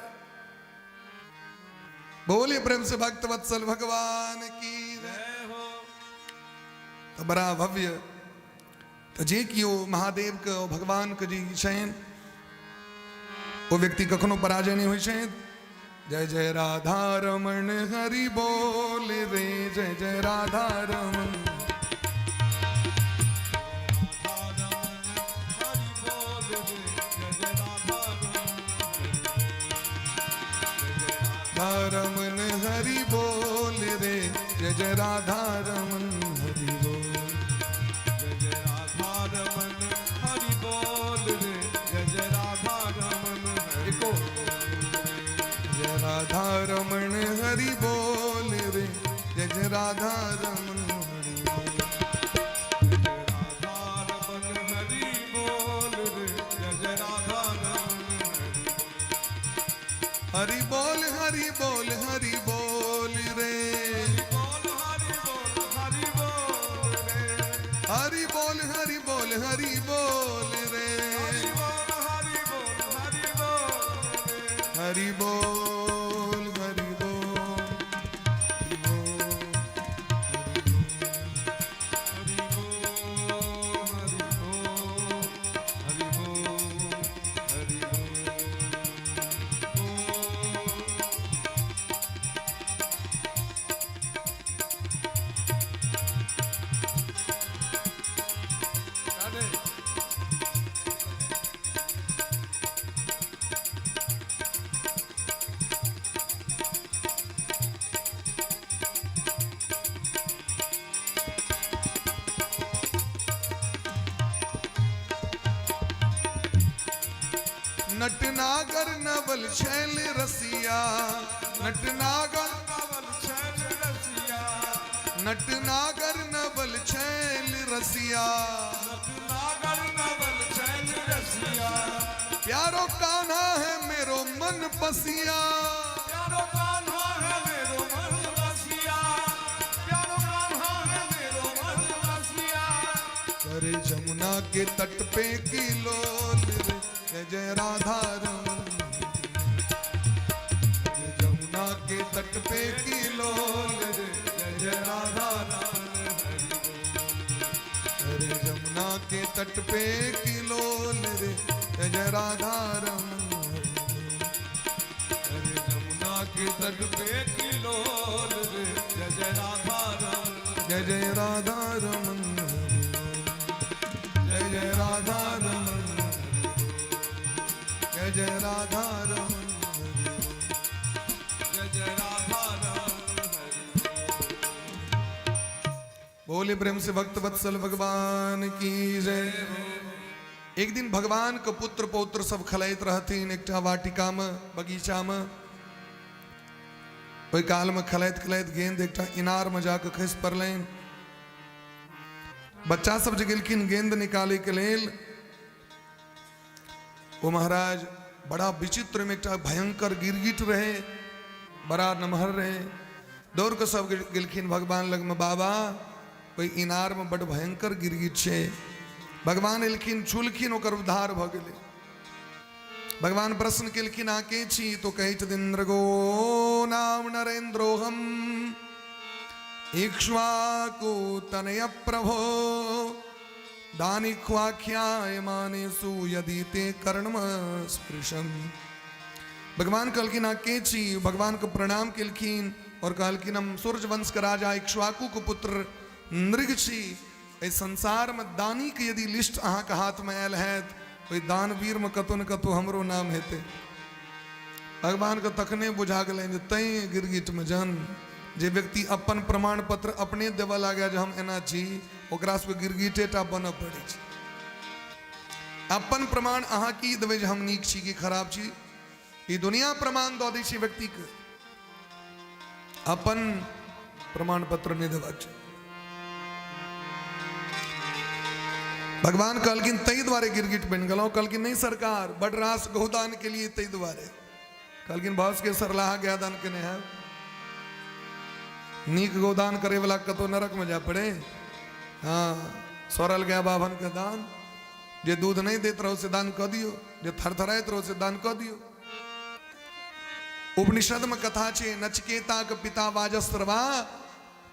बोलिए प्रेम से भक्त वत्सल भगवान की जय हो। तो बड़ा भव्य। तो जे कियो महादेव के भगवान के जे छनि ओ व्यक्ति कखनो पराजय नहीं होइ छनि। जय जय राधा रमण हरि बोल रे, जय जय राधा रमण। रमन हरि बोल रे, जय जय राधा रमन हरि बोल। जय जय राधा रमन हरि बोल रे, जय जय राधा रमन हरि बोल। जय राधा रमन हरि बोल रे, जय जय राधा रमन हरि बोल। जय राधा रमन हरि बोल रे, जय जय राधा रमन हरि बोल। हरि बोल हरि बोल हरि बोल रे, बोल हरि बोल हरि बोल रे, हरि बोल हरि बोल हरि बोल रे, बोल हरि बोल हरि बोल रे, हरि बोल हरि बोल हरि बोल हरि बोल हरि बोल हरि बोल। राधे। नटनागर नवल शैल रसिया, नटनागर नवल शैल रसिया, नटनागर नवल शैल रसिया, नटनागर नवल शैल रसिया, प्यारो कान्हा है मेरो मन बसिया, प्यारो कान्हा है मेरो मन बसिया, प्यारो कान्हा है मेरो मन बसिया। करे जमुना के तट पे की लोल रे, जय जय राधा रमन। जय जमुना के तट पे की लोल रे, जय जय राधा रमन हरि बोल। अरे जमुना के तट पे की लोल रे, जय जय राधा रमन हरि बोल। अरे जमुना के तट पे की लोल रे, जय जय राधा रमन। जय जय राधा रमन हरि बोल। जय जय राधा रमन हरि बोल। बोले प्रेम से भक्त वत्सल भगवान की जय। एक दिन भगवान के पुत्र पौत्र सब खेलाइत रहथिन एकटा वाटिका में, बगीचा में। ओहि काल में खेलाइत खेलाइत गेंद एकटा इनार में जाके खसि पड़लनि। बच्चा सब जे गेलखिन गेंद निकाले के लेल, ओ महाराज बड़ा विचित्र में एकटा भयंकर गिरगिट रहे, बड़ा नमहर रहे। दौड़ के सब गेलखिन भगवान लग में, बाबा ओहि इनार में बड़ भयंकर गिरगिट छै। भगवान एलखिन, छुलखिन, ओकर उद्धार भऽ गेलै। भगवान प्रश्न केलखिन, अहाँ के छी? तो कहै छथिन, नृगो नाम नरेन्द्रोहम इक्ष्वाकु तनय प्रभो दानिख्वाख्याय मानेसु यदि ते कर्णम स्पृशम। भगवान कहलखिन, अहाँ के छी? भगवान के प्रणाम केलखिन और कहलखिन, हम सूर्य वंश के राजा इक्ष्वाकु के पुत्र नृग छी। एहि संसार में दानी के यदि लिस्ट अहाँ के हाथ में आयल हैत, ओहि दानवीर में कतौ ने कतौ हमरो नाम हेतै। भगवान के तखने बुझा गेलनि जे तैं गिरगिट में जन्म। जे व्यक्ति अपन प्रमाण पत्र अपने देबऽ लागै जे हम एना छी, ओकरा सबके गिरगिटे टा बनऽ पड़ै छै। अपन प्रमाण अहाँ की देबै जे हम नीक छी कि खराब छी? ई दुनिया प्रमाण दऽ दै छै व्यक्तिके, अपन प्रमाण पत्र नहि देबाक छै। भगवान कहलखिन, ताहि दुआरे गिरगिट बनि गेलहुँ? कहलखिन, नहि सरकार, बड रास गोदान के लिए ताहि दुआरे। कहलखिन, भस के सरलाहा गाय दान केने है, नीक गोदान करे वाला कतौ नरक में जाय पड़े। हाँ, सड़ल गाय बाभन के दान, जे दूध नहीं देत रहो से दान कऽ दियौ, जे थरथराइत रहो से दान कऽ दियौ। उपनिषद में कथा छै, नचिकेता के पिता वाजस्रवा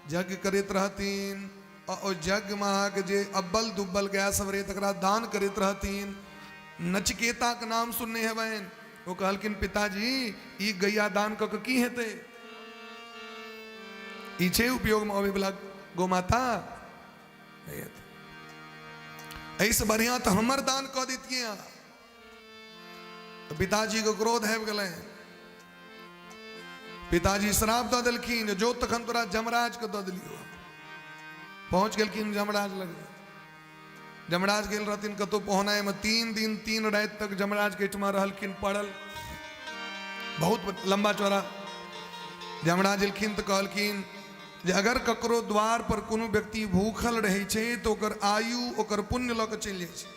यज्ञ करैत रहथिन आ ओ यज्ञ में अहाँके जे अब्बल दुब्बल गाय सब रहे तकरा दान करैत रहथिन। नचिकेता के नाम सुनने हेबनि। ओ कहलखिन, पिताजी, ई गैया दान कऽ के की हेतै? ई छै उपयोग में अबै वाला गौ माता? नहि हेतै। एहिसँ बढ़िआँ तऽ हमर दान कऽ दैतियै अहाँ। तऽ पिताजीके क्रोध आबि गेलनि। पिताजी श्राप दऽ देलखिन, जो तखन तोरा जमराजके दऽ देलियौ। पहुँच गेलखिन जमराज लग। जमराज गेल रहथिन कतहु पहुनाइमे, 3 दिन 3 राति तक जमराज के एहिठमा रहलखिन पड़ल, बहुत लंबा चौड़ा। जमराज एलखिन तऽ कहलखिन जे अगर ककरो द्वार पर कोनो व्यक्ति भूखल रहै छै तऽ ओकर आयु, ओकर पुण्य लऽ कऽ चलि जाइ छै।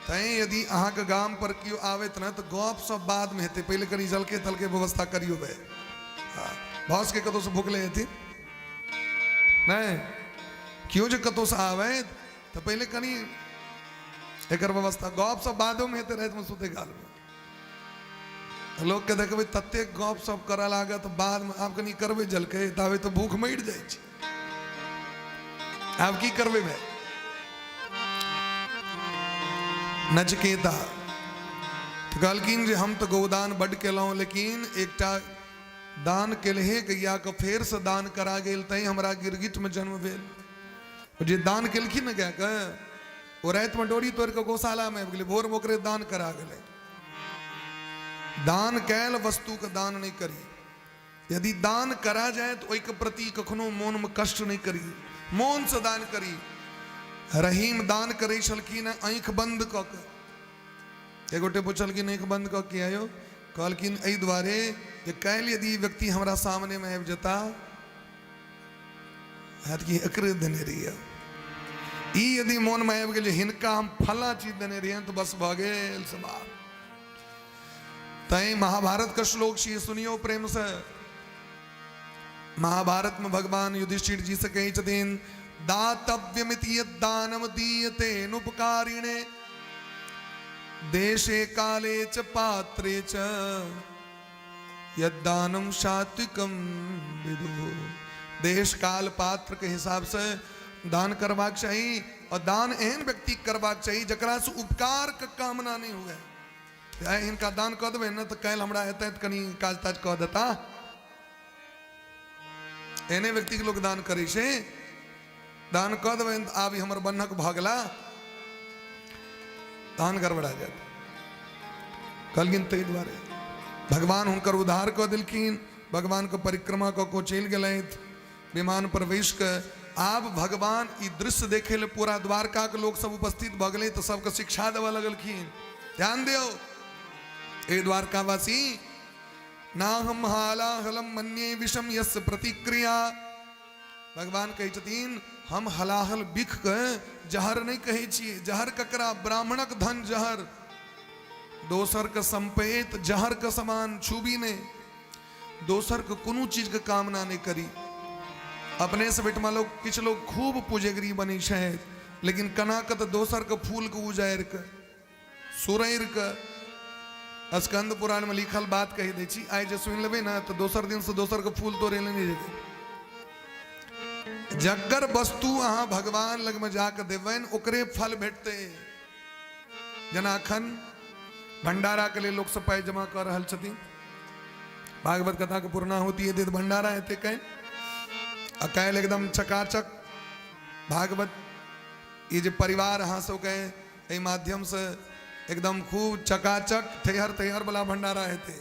तैँ यदि अहाँके गाम पर केओ आबैत ने तऽ गप सब बादमे हेतै, पहिले कनि जलके तलके व्यवस्था करियौ भाय। हँ, भऽ सकै कतहुसँ भुखले हेथिन। नहि केओ जे कतहुसँ आबैत तऽ पहिले कनि एकर व्यवस्था, गप सब बादोमे हेतै, रातिमे सुतै कालमे। लोकके देखबै ततेक गप सब करऽ लागत बादमे, आब कनि करबै जलकै, ताबे तऽ भूख मरि जाइ छै, आब की करबै भाय? नचकेता तऽ कहलखिन जे हम तऽ गोदान बड्ड केलहुँ, लेकिन एकटा दान केलहे गैयाके फेरसँ दान करा गेल, तैँ हमरा गिरगिटमे जन्म भेल। जे दान केलखिन ने गायके, ओ रातिमे डोरी तोड़ि कऽ गौशालामे आबि गेलै, भोरमे ओकरे दान करा गेलै। दान कयल वस्तुके दान नहि करी। यदि दान करा जाए तऽ ओहिके प्रति कखनो मोनमे कष्ट नहि करी, मोनसँ दान करी। रहीम दान करै छलखिन आँखि बन्द कऽ कऽ। एक गोटे पुछलखिन, आँखि बन्द कऽ किया यौ? कहलखिन, एहि दुआरे जे काल्हि यदि ई व्यक्ति हमरा सामनेमे आबि जेता, हैत कि एकरे देने रहियै। ई यदि मोनमे आबि गेल जे हिनका हम फलाँ चीज देने रहियनि, तऽ बस भऽ गेल समाप्त। तैँ महाभारत के श्लोक छी, सुनियौ प्रेम से। महाभारत में भगवान युधिष्ठिर जी से कहै छथिन, दातव्यमिति यद् दानम दीयते नुपकारिणे देशे काले च पात्रे च यद्दानम सात्विकम विदु। देश काल पात्र के हिसाब से दान करबाक चाही और दान एहन व्यक्ति करबाक चाही जकरा से उपकार के कामना नहीं हुए। आइ हिनका दान कऽ देबै ने तऽ काल्हि हमरा एतै तऽ कनि काज ताज कऽ देता। एहने व्यक्तिके लोक दान करै छै। दान कऽ देबै तऽ आब ई हमर बन्हक भऽ गेला, तहन गड़बड़ा जायत। कहलखिन, ताहि दुआरे भगवान हुनकर उद्धार कऽ देलखिन। भगवानके परिक्रमा कऽ कऽ चलि गेलथि विमान पर बैस कऽ। आब भगवान ई दृश्य देखे ले पूरा द्वारका के लोग सब उपस्थित भऽ गेलै तऽ सबके शिक्षा देबऽ लगलखिन। ध्यान दियौ ए द्वारकावासी, ना हम हालाहलम मन्ये विषम यस्य प्रतिक्रिया। भगवान कहै छथिन हम हलाहल बिख के जहर नहि कहै छियै। जहर ककरा? ब्राह्मणक धन जहर, दोसर के संपेत जहर के समान, छूबी नहि, दोसर के कोनो चीज के कामना नहि करी। अपने से बेटमा लोग किछु लोग खूब पुजेगरी बनै छथि, लेकिन कना के तऽ दोसर के फूल के उजारि के सुरैर के। स्कंद पुराण में लिखल बात कहि दै छी, आइ जे सुनि लेबै ने तऽ दोसर दिन से दोसर के फूल तोड़े लए नहि जेबै। जकर वस्तु अहाँ भगवान लगमे जाके देबनि ओकरे फल भेटतै। जेना अखन भंडारा के लेल लोक सब पाइ जमा कऽ रहल छथिन, भागवत कथा के पूर्णाहुति हेतै तऽ भंडारा हेतै काल्हि, आ काल्हि एकदम चकाचक भागवत ई जे परिवार अहाँ सबके एहि माध्यमसँ एकदम खूब चकाचक थैहर थैहर वाला भंडारा हेतै।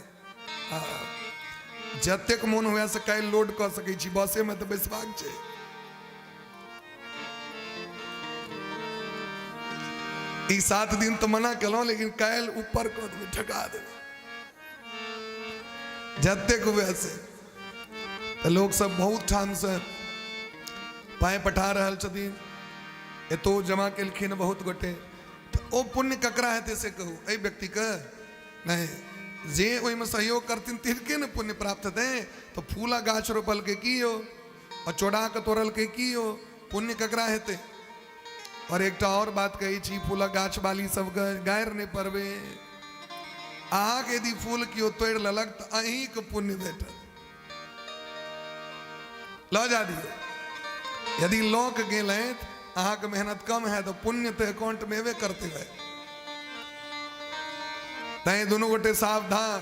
जतेक मोन हुए से काल्हि लोड कऽ सकै छी, बसेमे तऽ बैसबाक छै। ई 7 दिन तऽ मना केलहुँ, लेकिन काल्हि ऊपर कऽ देबै, ठका देबै जतेक हुए से। तऽ लोक सब बहुत ठामसँ पाइ पठा रहल छथिन, एतौ जमा केलखिन बहुत गोटे। तऽ ओ पुण्य ककरा हेतै से कहू? एहि व्यक्तिके नहि, जे ओहिमे सहयोग करथिन तिनके ने पुण्य प्राप्त हेतै। तऽ फूलक गाछ रोपलकै की यौ, आ चोरा कऽ तोड़लकै की यौ, पुण्य ककरा हेतै? और एकटा और बात कहै छी, फूलक गाछ बाली सबके गारि नहि पड़बै। अहाँके यदि फूल केओ तोड़ि लेलक तऽ अहीँके पुण्य भेटत। लऽ जा दियौ, यदि लऽ के गेलथि अहाँके मेहनत कम है तऽ पुण्य तऽ अकाउंटमे एबे करतै भाइ। तैं दुनू गोटे सावधान।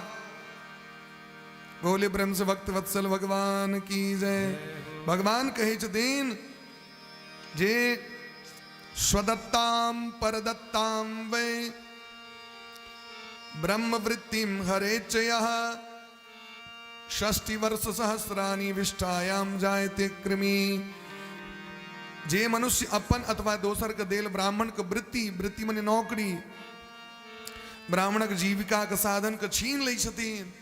बोले प्रेम से भक्त वत्सल भगवान की जय। भगवान कहै छथिन जे स्वदत्ताम परदत्ताम वै ब्रह्मवृत्तिम हरेचयः षष्टि वर्ष सहस्राणि विष्ठायाम जायते कृमि। जे मनुष्य अपन अथवा दोसर के देल ब्राह्मण के वृत्ति, वृत्ति मने नौकरी, ब्राह्मणक जीविका के साधन के छीन लै छथिन,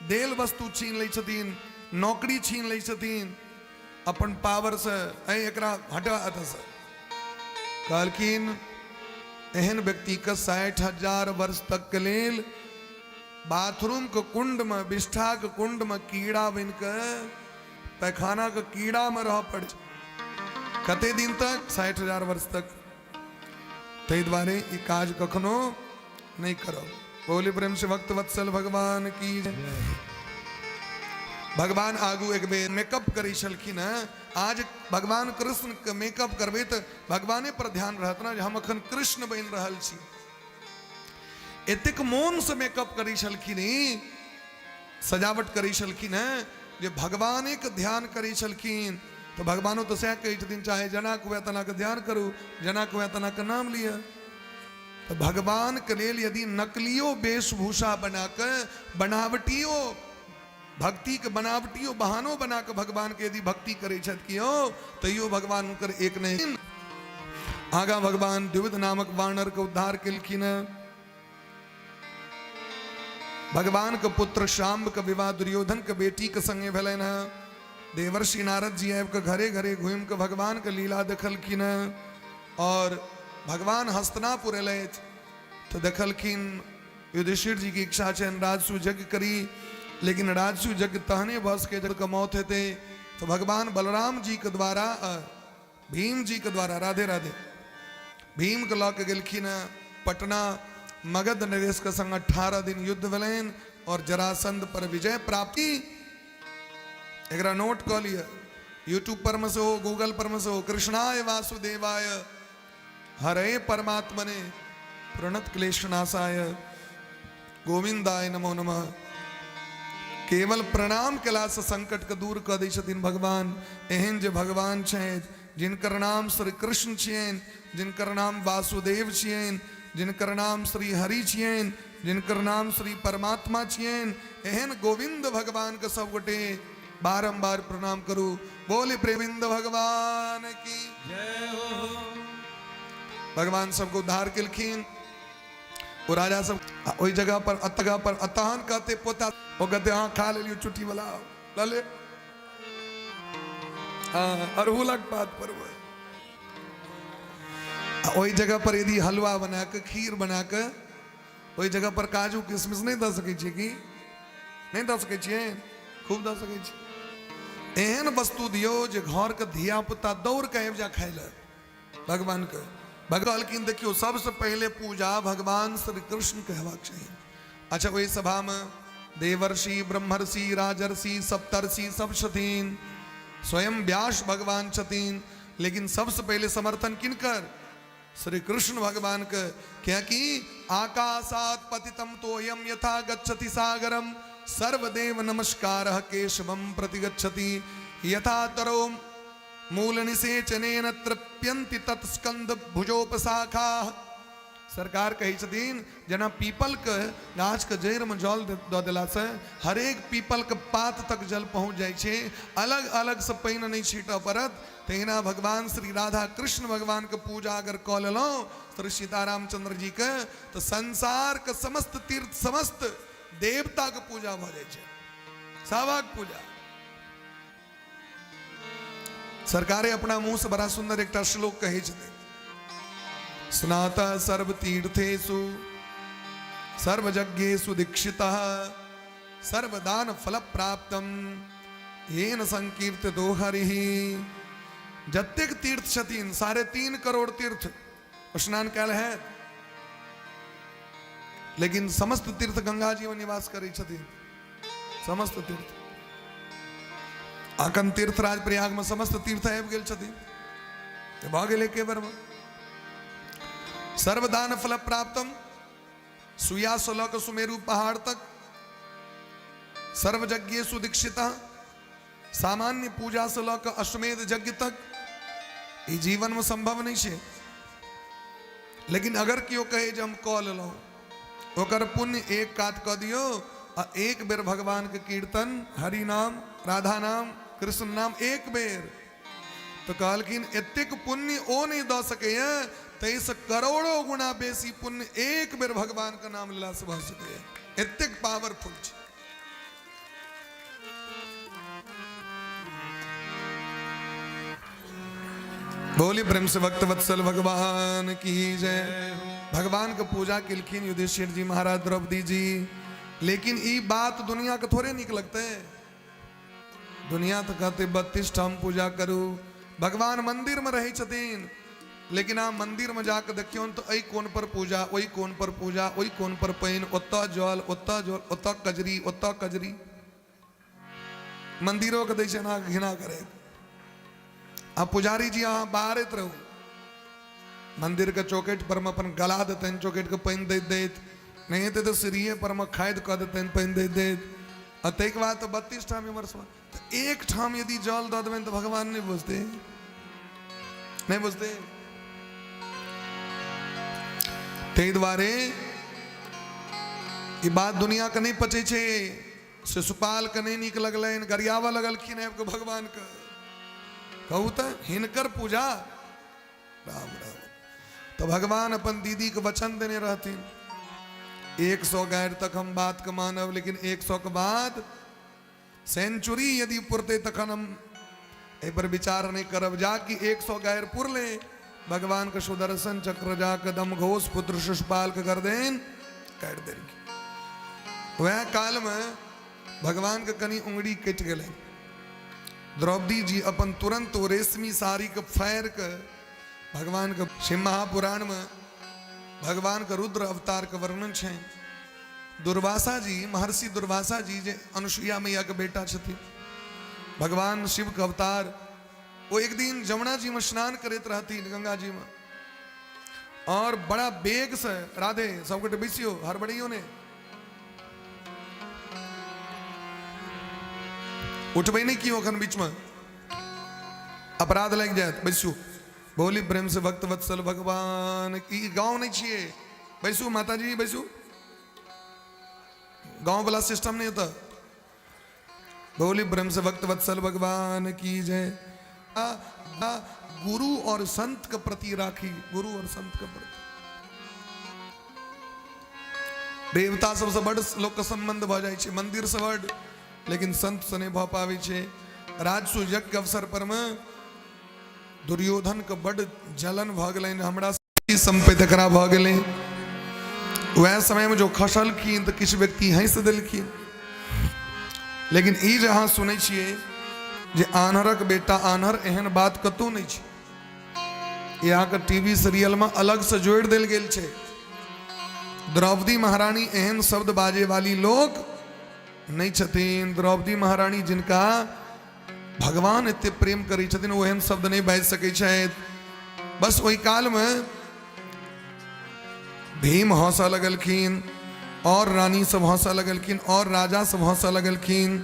देल वस्तु छीन लै छथिन, नौकरी छीन लै छथिन अपन पावर से, ऐ एकरा हटा एतऽ से, कहलखिन एहन व्यक्ति के 60,000 वर्ष तक के लेल बाथरूम के कुंड में, विष्ठा के कुंड में कीड़ा बन के पैखाना के कीड़ा में रह पड़े। कते दिन तक? 60,000 वर्ष तक। ताहि दुआरे ई काज कखनो नहि करब। बोली प्रेम से भक्त वत्सल भगवान की जय। भगवान आगू एक बेर मेकअप करै छलखिन हँ। आज भगवान कृष्ण के मेकअप करबै तऽ भगवाने पर ध्यान रहत ने जे हम अखन कृष्ण बनि रहल छी। एतेक मोन से मेकअप करै छलखिन, ई सजावट करै छलखिन हँ जे भगवाने के ध्यान करै छलखिन। तऽ भगवानो तऽ सएह कहै छथिन, चाहे जेना के हुए तेना के ध्यान करू, जेना के हुए तेना के नाम लिअ। तऽ भगवान के लेल यदि नकलियो वेशभूषा बना के, बनावटियो भक्ति के बनावटियो बहानो बना के भगवान के यदि भक्ति करै छथि कियो, तैयो भगवान हुनकर एक नहि। आगा भगवान द्विविध नामक वानर के उद्धार केलखिन। भगवान के पुत्र शाम्ब के विवाह दुर्योधन के बेटी के संगे भेलनि हँ। देवर्षि नारद जी आबि के घरे घरे घूमि के भगवान के लीला देखलखिन और भगवान हस्तिनापुर एलथि तऽ देखलखिन युधिष्ठिर जी के इच्छा छनि राजसु यज्ञ करी, लेकिन राजसु यज्ञ तहने भऽ सकै जब मौत हेतै। तऽ भगवान बलराम जी के द्वारा, भीम जी के द्वारा, राधे राधे, भीम के लऽ के गेलखिन हँ पटना। मगध नरेश के संग 18 दिन युद्ध भेलनि और जरासंध पर विजय प्राप्ति। एकरा नोट कऽ लिअ, यूट्यूब पर में सेहो, गूगल पर में सेहो, कृष्णाय वासुदेवाय हरे परमात्मने प्रणत क्लेशनाशाय गोविंदाय नमो नमः। केवल प्रणाम केलासँ संकटके दूर कऽ दै छथिन भगवान। एहन जे भगवान छथि जिनकर नाम श्री कृष्ण छियनि, जिनकर नाम वासुदेव छियनि, जिनकर नाम श्री हरि छियनि, जिनकर नाम श्री परमात्मा छियनि, एहन गोविंद भगवानके सब गोटे बारम्बार प्रणाम करू। बोले प्रेमिंद भगवान की जय हो। भगवान सबके उद्धार केलखिन। ओ राजा सब ओहि जगह पर अतगह पर तहन कहते पोता, ओ कहते हाँ खा लेलियो चुट्टी वाला लऽ ले। हाँ, अड़हुलक पात पर वो। आ ओहि जगह पर यदि हलवा बना के खीर बना के ओहि जगह पर काजू किशमिश नहि दऽ सकै छियै की? नहि दऽ सकै छियै? खूब दऽ सकै छियै। एहन वस्तु दियौ जे घरके धिया पुता दौड़ के आबि जा खाय लए भगवानके। भगवान कहलखिन देखियौ सबसँ पहिले पूजा भगवान श्री कृष्णके हेबाक चाही। अच्छा ओहि सभामे देवर्षि ब्रह्मर्षि राजर्षि सप्तर्षि सब छथिन, स्वयं व्यास भगवान छथिन, लेकिन सबसँ पहिले समर्थन किनकर? श्री कृष्ण भगवान के। क्याकि आकाशात पतितम तोयम यथा गच्छति सागरम सर्वदेव नमस्कार केशवम प्रति गच्छति यथा तरो मूल निषेचनेन तृप्यन्ति तत्स्कंद भुजोपशाखा। सरकार कहै छथिन जेना पीपल के गाछ के जड़ि में जल दऽ देलासँ हरेक पीपल के पात तक जल पहुँच जाइ छै, अलग अलग से पानि नहि छीटऽ पड़त, तहिना भगवान श्री राधा कृष्ण भगवान के पूजा अगर कऽ लेलहुँ श्री सीतारामचंद्र जी के, तऽ संसार के समस्त तीर्थ समस्त देवता के पूजा भऽ जाइ छै, सबक पूजा। सरकारे अपना मुंह से बड़ा सुंदर एकटा श्लोक कहै छथिन, स्नात सर्व तीर्थेषु सर्वयज्ञेषु दीक्षितः सर्वदान फल प्राप्तम येन संकीर्तितो हरिः। जतेक तीर्थ छथिन 3.5 करोड़ तीर्थ स्नान कयल हैत, लेकिन समस्त तीर्थ गंगा जी में निवास करै छथिन, समस्त तीर्थ। अखन तीर्थराज प्रयाग में समस्त तीर्थ आबि गेल छथिन, भऽ गेल एके बेरमे। सर्वदान फल प्राप्तम सुइया से लऽ कऽ सुमेरु पहाड़ तक, सर्वयज्ञेषु दीक्षिता सामान्य पूजा से लऽ कऽ अश्वमेध यज्ञ तक, ई जीवन में संभव नहीं छै। लेकिन अगर केओ कहे जे हम कऽ लेलहुँ, ओकर पुण्य एक कात कऽ दियौ आ एक बेर भगवान के कीर्तन, हरि नाम, राधा नाम, कृष्ण नाम एक बेर, तो कहलखिन एतेक पुण्य ओ नहीं दऽ सकैए, ताहिसँ करोड़ों गुणा बेसी पुण्य एक बेर भगवान के नाम लेलासँ भऽ सकैए, एतेक पावरफुल छै। बोली प्रेम से भक्त वत्सल भगवान की जय। भगवान के पूजा केलखिन युधिष्ठिर जी महाराज, द्रौपदी जी, लेकिन ई बात दुनिया के थोड़े निक लगते। दुनिया तो कहते 32 ठाम पूजा करू। भगवान मंदिर में रहे छथिन, लेकिन अहाँ मंदिर में जाके देखियौ तो एहि कोन पर पूजा, ओहि कोन पर पूजा, ओहि कोन पर पानि, ओतऽ जल, ओतऽ जल, ओतऽ कजरी, ओतऽ कजरी। मंदिरो के दै छै अहाँ घृणा करैत। आ पुजारी जी अहाँ बाहरैत रहू, मंदिर के चौकट पर में अपन गला देतनि, चौकट के पानि दैत दैत, नहि हेतै तऽ सीढ़िए पर में खादि कऽ देतनि पानि दैत दैत। आ ताहिके बाद तऽ 32 ठाम इम्हर से तऽ एक ठाम यदि जल दऽ देबनि तऽ भगवान नहि बुझतै, नहि बुझतै। ताहि दुआरे ई बात दुनिया के नहि पचै छै। शिशुपाल के नहि नीक लगलनि, गरियाबऽ लगलखिन आबि कऽ भगवान के, कहू तऽ हिनकर पूजा, राम राम। तऽ भगवान अपन दीदी के वचन देने रहथिन, 100 गारि तक हम बात के मानब, लेकिन 100 के बाद सेंचुरी यदि पुरतै तखन हम एहि पर विचार नहि करब। जा कि 100 गारि पुरले, भगवान के सुदर्शन चक्र जाके दमघोष पुत्र शिशुपाल के गर्दन काटि देलखिन। वएह काल में भगवान के कनि उंगली कटि गेलै। द्रौपदी जी अपन तुरंत ओ रेशमी साड़ी के फाड़ि के भगवान के, शिव महापुराण में भगवान के रुद्र अवतार के वर्णन छै। दुर्वासा जी, महर्षि दुर्वासा जी जे अनुसुईया मैया के बेटा छथिन, भगवान शिव के अवतार, वो एक दिन जमुना जी में स्नान करैत रहथिन, गंगा जी में, और बड़ा बेग से, राधे सबगोटे बैसियो, हड़बड़ियो ने, उठबै नहीं कियो अखन बीच में, अपराध लागि जायत, बैसू। बोली प्रेम से भक्त वत्सल भगवान की। गाँव नहीं छिए, बैसू माता जी बैसू, गाँव वाला सिस्टम नहीं होता। बोली ब्रह्म से भक्त वत्सल भगवान की जय। आ, आ, गुरु और संत के प्रति राखी, गुरु और संत के प्रति। देवता सबसँ बड लोकके सम्बन्ध भऽ जाइ छै, मंदिर से बड, लेकिन संत से नहि भऽ पाबै छै। राजसु यज्ञ के अवसर पर मे दुर्योधन के बड जलन भऽ गेलनि, हमरा सम्पत्ति एकरा भऽ गेलै। वएह समयमे जो खसलखिन तऽ किछु व्यक्ति हँसि देलखिन। लेकिन ई जे अहाँ सुनै छियै जे आन्हरक बेटा आन्हर, एहन बात कतहु नहि छै। ई अहाँके टीवी सीरियलमे अलगसँ जोड़ि देल गेल छै। द्रौपदी महारानी एहन शब्द बाजे वाली लोक नहि छथिन। द्रौपदी महारानी जिनका भगवान एते प्रेम करै छथिन, ओ एहन शब्द नहि बाजि सकै छथि। बस ओहि कालमे भीम हंसऽ लगलखिन, और रानी सब हंसऽ लगलखिन, और राजा सब हंसऽ लगलखिन,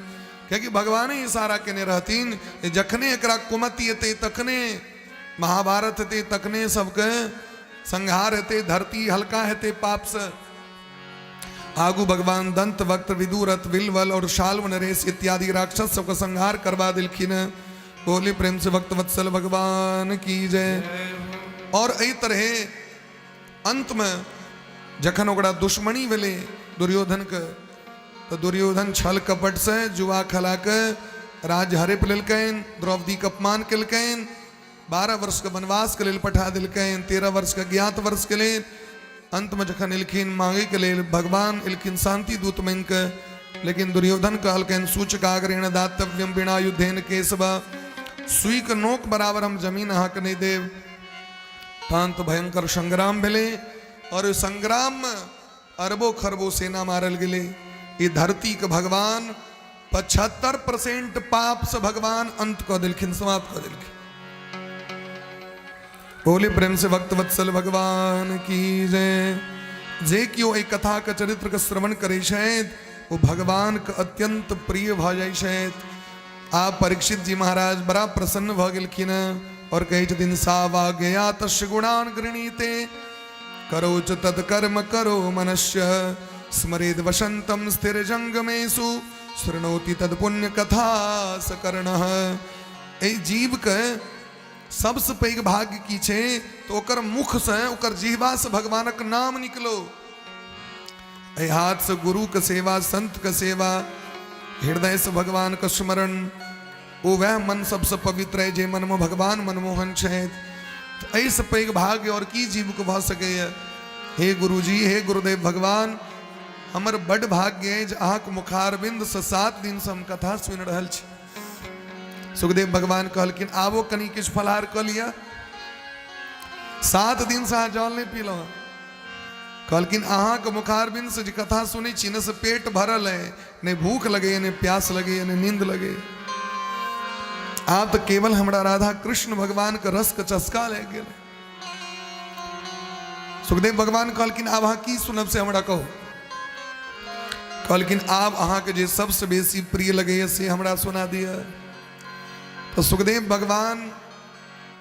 कियाकि भगवाने इशारा केने रहथिन जे जखने एकरा कुमति एतै तखने महाभारत हेतै, तखने सबके संहार हेतै, धरती हल्का हेतै पापसँ। आगू भगवान दंत वक्त विदुरथ विलवल और शाल्व नरेश इत्यादि राक्षस सबके संहार करवा देलखिन। बोली प्रेम से भक्त वत्सल भगवान की जय। और एहि तरहे अंत में जखन ओकरा दुश्मनी भेलै दुर्योधन के, तऽ दुर्योधन छल कपट से जुआ खला के राज्य हड़प लेलकनि, द्रौपदी के अपमान केलकनि, 12 वर्ष के वनवास के लेल पठा देलकनि, 13 वर्ष के ज्ञात वर्ष के लेल। अंत में जखन एलखिन मांगे के लेल, भगवान एलखिन शांति दूत बनि के, लेकिन दुर्योधन कहलकनि सूचकाग्रेण दातव्यम बिना युद्धेन केशव, सुई के नोक बराबर हम जमीन अहाँके नहि देब। तहन तऽ भयंकर संग्राम भेलै और ओहि संग्राम में अरबों खरबों सेना मारल गेलै। ई धरती के भगवान 75% पाप से भगवान अंत कऽ देलखिन, समाप्त कऽ देलखिन। बोले प्रेम से भक्त वत्सल भगवान की जय। जे केओ एहि कथा के चरित्र के श्रवण करै छथि ओ भगवान के अत्यंत प्रिय भऽ जाइ छथि। आ परीक्षित जी महाराज बड़ा प्रसन्न भऽ गेलखिन और कहै छथिन सावा गया तस्य गुणान गृणीते करो च तत्कर्म करो मनुष्य स्मरेद वसंतम स्थिर जंगमेशु शृणोति तत्पुण्य कथा सकर्ण। एहि जीवके सबसँ पैघ भाग्य की छै तऽ ओकर मुखसँ ओकर जिह्वासँ भगवानक नाम निकलो। एहि हाथसँ गुरुके सेवा, संतके सेवा, हृदयसँ भगवानके स्मरण, ओ वएह मन सबसँ पवित्र है जे मनमे भगवान मनमोहन छथि। तऽ एहिसँ पैघ भाग्य आओर की जीवके भऽ सकैए। हे गुरुजी, हे गुरुदेव भगवान, हमर बड भाग्य अछि जे अहाँके मुखारविन्दसँ 7 दिनसँ हम कथा सुनि रहल छी। सुखदेव भगवान कहलखिन आबो कनि किछु फलाहार कऽ लिअ, 7 दिनसँ अहाँ जल नहि पीलहुँ हँ। कहलखिन अहाँके मुखारबिंद से जे कथा सुनै छी ने से पेट भरल है, नहि भूख लगैए, नहि प्यास लगैए, नहि नींद लगैए। आब तऽ केवल हमरा राधा कृष्ण भगवान के रस के चस्का लागि गेल। सुखदेव भगवान कहलखिन आब अहाँ की सुनब से हमरा कहू। कहलखिन आब अहाँके जे सबसँ बेसी प्रिय लगैए से हमरा सुना दिअ। तऽ सुखदेव भगवान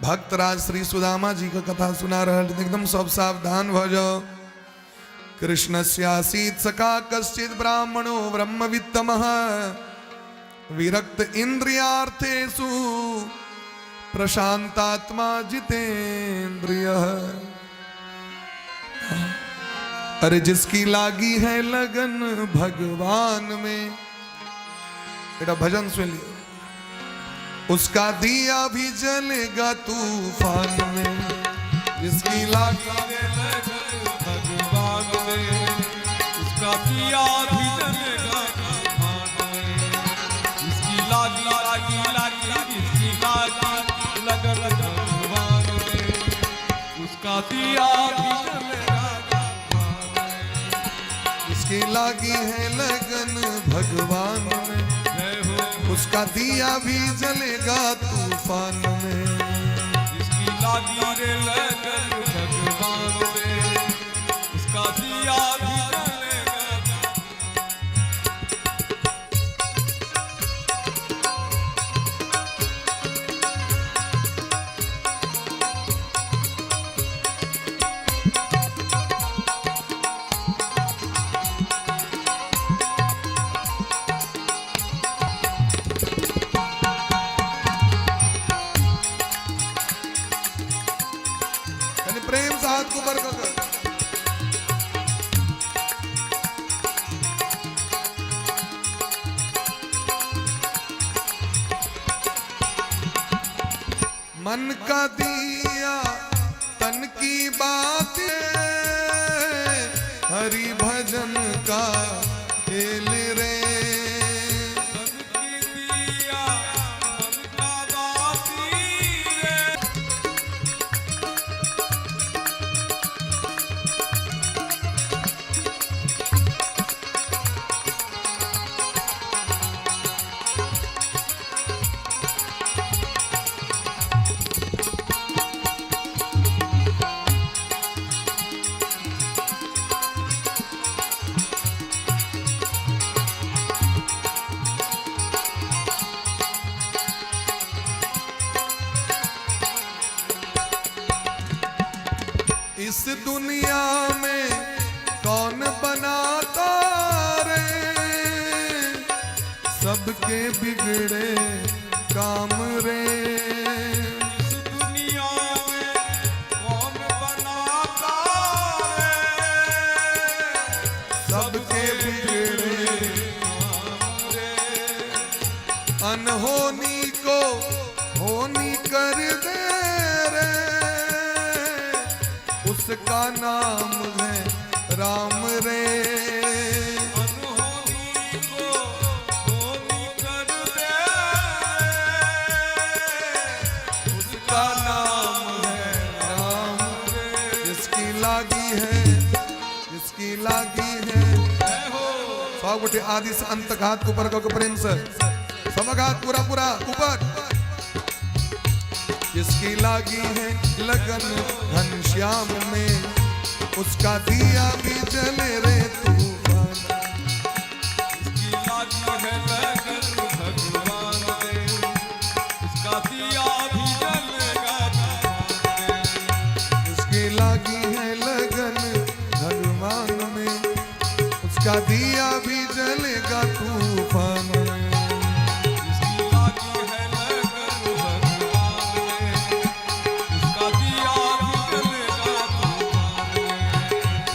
भक्तराज श्री सुदामा जी के कथा सुना रहल छथिन। एकदम सब सावधान भऽ जाओ। कृष्णस्यासीत् सखा कश्चित् ब्राह्मणो ब्रह्मवित्तमः विरक्त इंद्रियार्थेषु प्रशांतात्मा जितेंद्रिय। अरे जिसकी लागी है लगन भगवान में, बेटा भजन सुन लियो, उसका दिया भी जलेगा तूफान में। जिसकी लागी है लगन भगवान में, उसका दिया भी जलेगा तूफान में। जिसकी लागी लागी लागी जिसकी लागी लगन भगवान में, उसका दिया भी जलेगा तूफान में। जिसकी लागी है लगन भगवान में, जय हो, उसका दिया भी जलेगा तूफान में। जिसकी लागी रे लगन भगवान में, उसका दिया भी जलेगा। हाथ ऊपर कऽ कऽ। मन का दिया तन की बात, हरि भजन का खेल रे। मन की दिया मन का बाती रे। इस दुनिया में कौन बनाता रे सबके बिगड़े काम रे। इस दुनिया में कौन बनाता रे सबके बिगड़े काम रे। अनहोनी को होनी कर दे रे, उसका नाम है राम रे। अनहोनी को होनी कर दे, उसका नाम है राम रे। जिसकी लागी है, जिसकी लागी है। जय हो। सब गोटे आदि से अंत तक हाथ ऊपर कऽ के प्रेम से, सबक हाथ पूरा पूरा ऊपर। जिसकी लागी है लगन घनश्याम में, उसका दिया भी जले रे तूफान। इसकी लागी है लगन भगवान में, उसका दिया भी जलेगा तूफान में। जिसकी लागी है लगन भगवान में, उसका दिया भी जलेगा तूफान में। जिसकी लागी है लगन भगवान में, उसका दिया भी जलेगा तूफान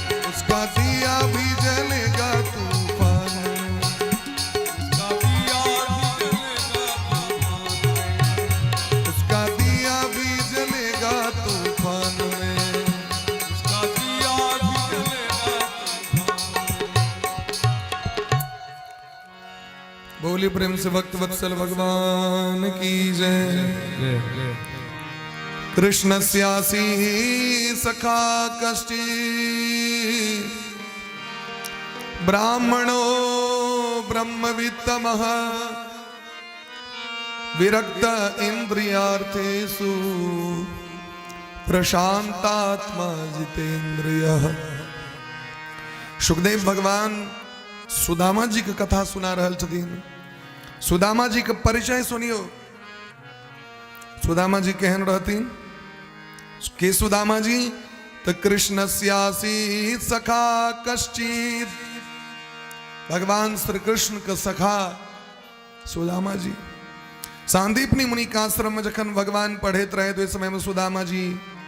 में। उसका दिया भी जलेगा तूफान में। उसका दिया भी जलेगा तूफान में। उसका दिया भी जलेगा तूफान में। उसका दिया भी जलेगा तूफान में। बोली प्रेम से भक्त वत्सल भगवान की जय। कृष्ण स्यासी सखा कश्चित् ब्राह्मणो ब्रह्मवित्तमः विरक्त इंद्रियार्थेषु प्रशांतात्मा जितेंद्रियः। सुखदेव भगवान सुदामा जी के कथा सुना रहल छथिन। सुदामा जी के परिचय सुनियो। सुदामा जी केहन रहथिन? के सुदामा जी? तो कृष्ण स्यासी सखा कश्चित, भगवान श्री कृष्ण के सखा सुदामा जी। सांदीपनी मुनि का आश्रम में जखन भगवान पढ़ैत रहे तो इस समय में सुदामा जी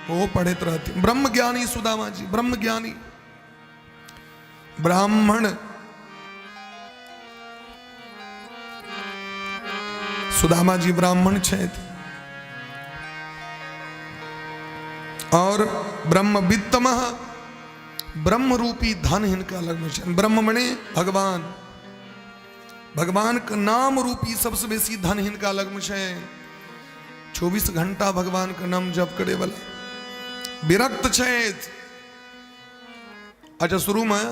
वो पढ़ैत रहते। ब्रह्म ज्ञानी सुदामा जी, ब्रह्म ज्ञानी ब्राह्मण सुदामा जी ब्राह्मण छथि और ब्रह्मवित्तमः, ब्रह्म रूपी धन हिनका लग में छनि। ब्रह्म मने भगवान, भगवान के नाम रूपी सबसे बेसी धन हिनका लग में छनि। 24 घंटा भगवान के नाम जप करे वाला विरक्त छथि। अच्छा, शुरू में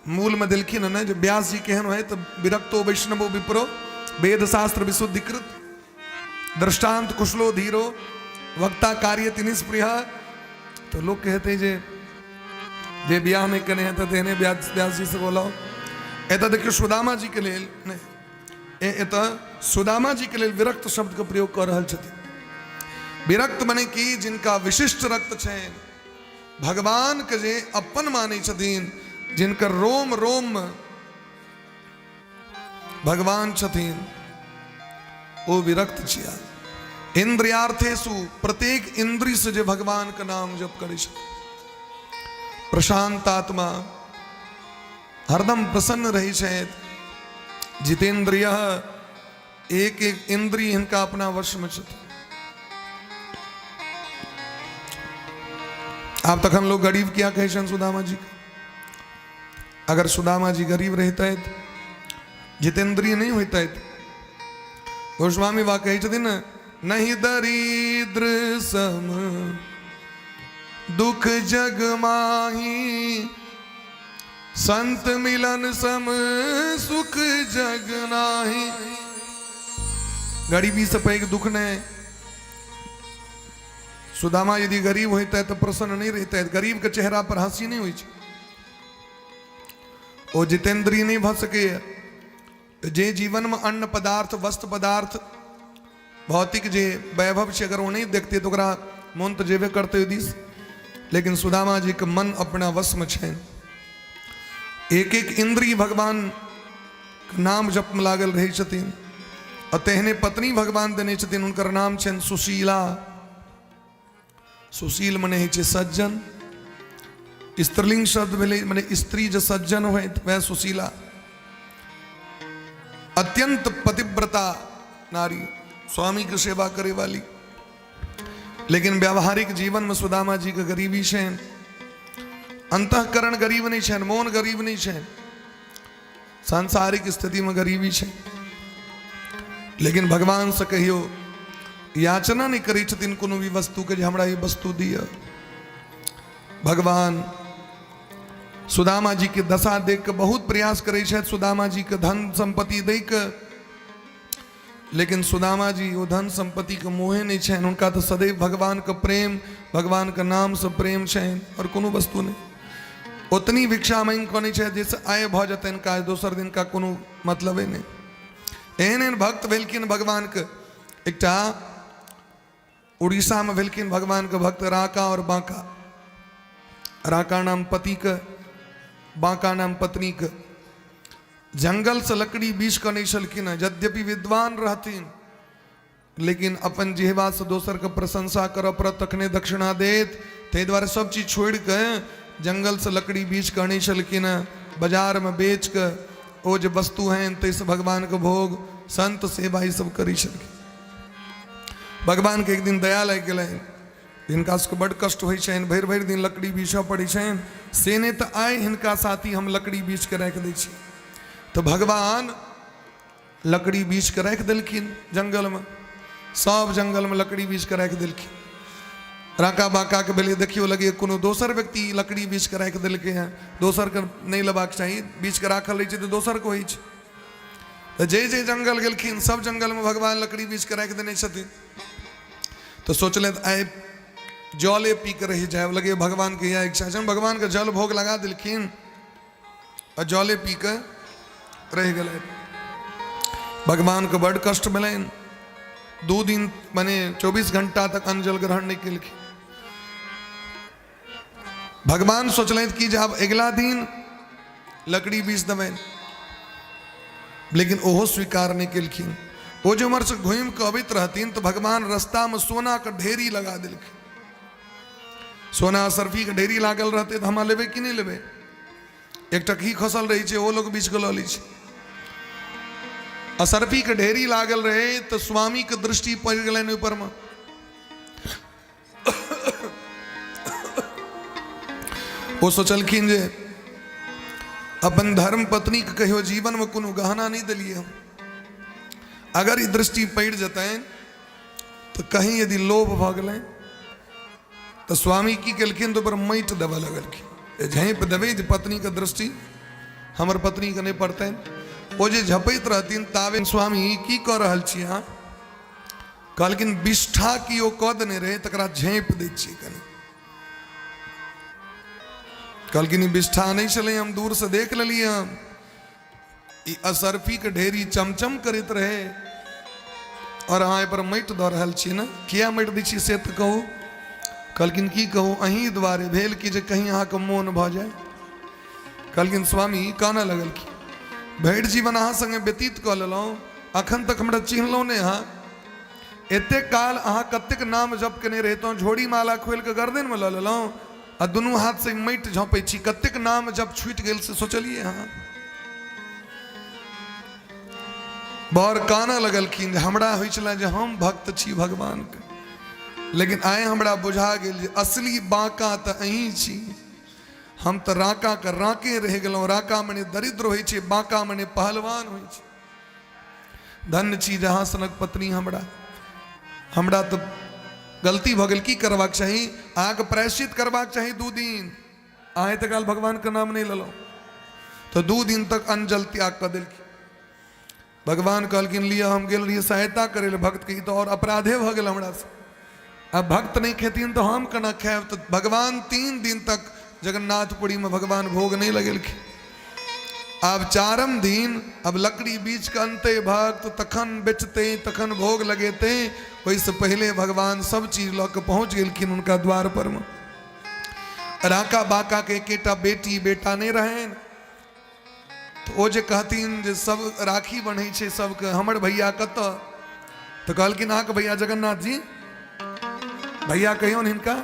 मूल में दिलखिन ने जे व्यास जी केहन है तो विरक्तो वैष्णवो विप्रो वेद शास्त्र विशुद्धिकृत दृष्टांत कुशलो धीरो वक्ता कार्य तिनिस्पृह। तो लोग कहते हैं जे जे ब्याह नहीं कने हैं तो तेने व्यास व्यास जी से बोलाओ। एतऽ देखियौ सुदामा जी के लेल नहि, एतऽ सुदामा जी के लेल विरक्त शब्द के प्रयोग कऽ रहल छथिन। विरक्त मने कि जिनका विशिष्ट रक्त छनि, भगवान के जे अपन मानै छथिन, जिनकर रोम रोम में भगवान छथिन, ओ विरक्त छिया। इंद्रियार्थेषु, प्रत्येक इंद्रिय से जे भगवान के नाम जप करै छथिन। प्रशांत आत्मा, हरदम प्रसन्न रहै छथि। जितेंद्रिय, एक एक इंद्रिय हिनका अपना वशमे छथिन। आब तखन लोग गरीब किया कहै छनि सुदामा जी के? अगर सुदामा जी गरीब रहितथि, जितेंद्रिय नहीं होइतथि, गोस्वामी बा कहै छथिन ने, नहीं दरिद्र सम दुख जग माही, संत मिलन सम सुख जग नाही। गरीबी से पैघ दुख नहीं। सुदामा यदि गरीब होते तो प्रसन्न नहीं रहते। गरीब के चेहरा पर हंसी नहीं होइ छै, ओ जितेंद्रिय नहीं भऽ सकैए। जे जीवन में अन्न पदार्थ, वस्त्र पदार्थ, भौतिक जे वैभव छै, अगर ओ नहीं देखते तो ओकरा मन तो जेबे करते ओहि दिस। लेकिन सुदामा जी के मन अपना वश में छनि। एक एक इंद्रिय भगवान के नाम जप में लागल रहै छथिन। आ तेहने पत्नी भगवान देने छथिन, हुनकर नाम छनि सुशीला। सुशील मने होइ छै सज्जन, स्त्रीलिंग शब्द भेलै, मने स्त्री जे सज्जन होइत वएह सुशीला। अत्यंत पतिव्रता नारी, स्वामी के सेवा करे वाली। लेकिन व्यावहारिक जीवन में सुदामा जी के गरीबी छनि। अंतःकरण गरीब नहीं छनि, मोन गरीब नहीं छनि, सांसारिक स्थिति में गरीबी छै। लेकिन भगवान से कहियो याचना नहीं करै छथिन कोनो भी वस्तु के जे हमरा ई वस्तु दिअ। भगवान सुदामा जी के दशा देख के बहुत प्रयास करै छथि सुदामा जी के धन संपत्ति दै के, लेकिन सुदामा जी ओ धन संपत्ति के मोहे नहीं छनि। हुनका तऽ सदैव भगवान के प्रेम, भगवान के नाम से प्रेम छनि और कोनो वस्तु नहीं। ओतनी भिक्षा मांगि कऽ नहि छथि जाहिसँ आय भऽ जेतनि काज, दोसर दिन का कोनो मतलबे नहि। एहन एहन भक्त भेलखिन भगवान के। एकटा उड़ीसा में भेलखिन भगवान के भक्त राका और बांका। राका नाम पति के, बांका नाम पत्नी के। जंगल से लकड़ी बीछ कऽ नहि छलखिन हँ, यद्यपि विद्वान रहथिन, लेकिन अपन जिहवा से दोसर के प्रशंसा करऽ पड़त तखने दक्षिणा देत, ताहि दुआरे सब चीज छोड़ि कऽ जंगल से लकड़ी बीछ कऽ अनै छलखिन हँ, बाजार में बेच कऽ ओ जे वस्तु हैं ताहिसँ भगवान के भोग, संत सेवा ई सब करै छलखिन। भगवान के एक दिन दया लागि गेलनि, हिनका सबके बड्ड कष्ट होइ छनि, भरि भरि दिन लकड़ी बीछऽ पड़ै छनि, से नहि तऽ आइ हिनका साथी हम लकड़ी बीछ कऽ राखि दै छी। तऽ भगवान लकड़ी बीछ कऽ राखि देलखिन जंगलमे, सब जंगलमे लकड़ी बीछ कऽ राखि देलखिन। राका बाकाके भेलै देखियौ लगैए कोनो दोसर व्यक्ति लकड़ी बीछ कऽ राखि देलकै हँ, दोसरके नहि लेबाक चाही, बीछ कऽ राखल रहै छै तऽ दोसरके होइ छै। तऽ जे जे जंगल गेलखिन सब जंगलमे भगवान लकड़ी बीछ कऽ राखि देने छथिन। तऽ सोचलथि आइ जले पी कऽ रहि जायब, लगैए भगवानके इएह इच्छा छनि। भगवानके जल भोग लगा देलखिन आ जले पी कऽ रहि गेलथि। भगवानके बड्ड कष्ट भेलनि, 2 दिन माने 24 घंटा तक अन्न जल ग्रहण नहि केलखिन। भगवान सोचलथि कि जे आब अगिला दिन लकड़ी बीछ देबनि, लेकिन ओहो स्वीकार नहि केलखिन। ओ जे उम्हरसँ घुमि कऽ अबैत रहथिन तऽ भगवान रस्तामे सोनाके ढेरी लगा देलखिन। सोना सर्फीके ढेरी लागल रहतै तऽ हमरा लेबै कि नहि लेबै? एक टकही खसल रहै छै, ओ लोक बीछ कऽ लऽ लै छै। असर्फीके ढेरी लागल रहै तऽ स्वामीके दृष्टि पड़ि गेलनि ओहिपरमे। ओ सोचलखिन जे अपन धर्म पत्नीके कहियो जीवनमे कोनो गहना नहि देलियै हम, अगर ई दृष्टि पड़ि जेतनि तऽ कहीं यदि लोभ भऽ गेलनि तऽ स्वामी की केलखिन तऽ ओहिपर माटि देबऽ लगलखिन, झाँपि देबै जे पत्नीके दृष्टि हमर पत्नीके नहि पड़तनि। ओ जे झपैत रहथिन ताबे स्वामी की कऽ रहल छी अहाँ? कहलखिन विष्ठा की ओ कऽ देने रहै तकरा झाँपि दै छियै कनि। कहलखिन ई विष्ठा नहि छलै, हम दूरसँ देख लेलियै, हम ई असर्फीके ढेरी चमचम करैत रहै और अहाँ एहिपर माटि दऽ रहल छी ने, किया माटि दै छी से तऽ कहू। कहलखिन की कहू, अहीं दुआरे भेल कि जे कहीं अहाँके मोन भऽ जाय। कहलखिन स्वामी कानऽ लगलखिन, भरि जीवन अहाँ संगे व्यतीत कऽ लेलहुँ, अखन तक हमरा चिन्हलहुँ नहि अहाँ, एतेक काल अहाँ कतेक नाम जप केने रहितहुँ, झोरी माला खोलि कऽ गर्दनमे लऽ लेलहुँ, आ दुनू हाथ से माटि झँपै छी, कतेक नाम जब छूटि गेल से सोचलियै अहाँ? बड़ कानऽ लगलखिन जे हमरा होइ छलै जे हम भक्त छी भगवानके, लेकिन आइ हमरा बुझा गेल जे असली बाँका तऽ अहीं छी, हम तऽ राँकाके राँके रहि गेलहुँ। राँका मने दरिद्र होइ छै, बाँका मने पहलवान होइ छै। धन्य छी जहाँ सनक पत्नी हमरा। हमरा तऽ गलती भऽ गेल। की करबाक चाही अहाँके? प्रायश्चित करबाक चाही। 2 दिन अहाँ एते काल भगवानके नाम नहि लेलहुँ, तऽ 2 दिन तक अन्न जल त्याग कऽ देलखिन। भगवान कहलखिन लिअ, हम गेल रहियै सहायता करै लए भक्तके, ई तऽ आओर अपराधे भऽ गेल हमरासँ। आब भक्त नहि खेथिन तऽ हम केना खायब? तऽ भगवान 3 दिन तक जगन्नाथपुरीमे भगवान भोग नहि लगेलखिन। आब 4म दिन अब लकड़ी बीछ कऽ अनतै भक्त, तखन बेचतै, तखन भोग लगेतै। ओहिसँ पहिले भगवान सब चीज लऽ कऽ पहुँच गेलखिन हुनका द्वार परमे। राँका बाँकाके एकेटा बेटी बेटा नहि रहनि, तऽ ओ जे कहथिन जे सब राखी बन्है छै सबके, हमर भैया कतऽ? तऽ कहलखिन अहाँके भैया जगन्नाथ जी। भैया कहियौन हिनका।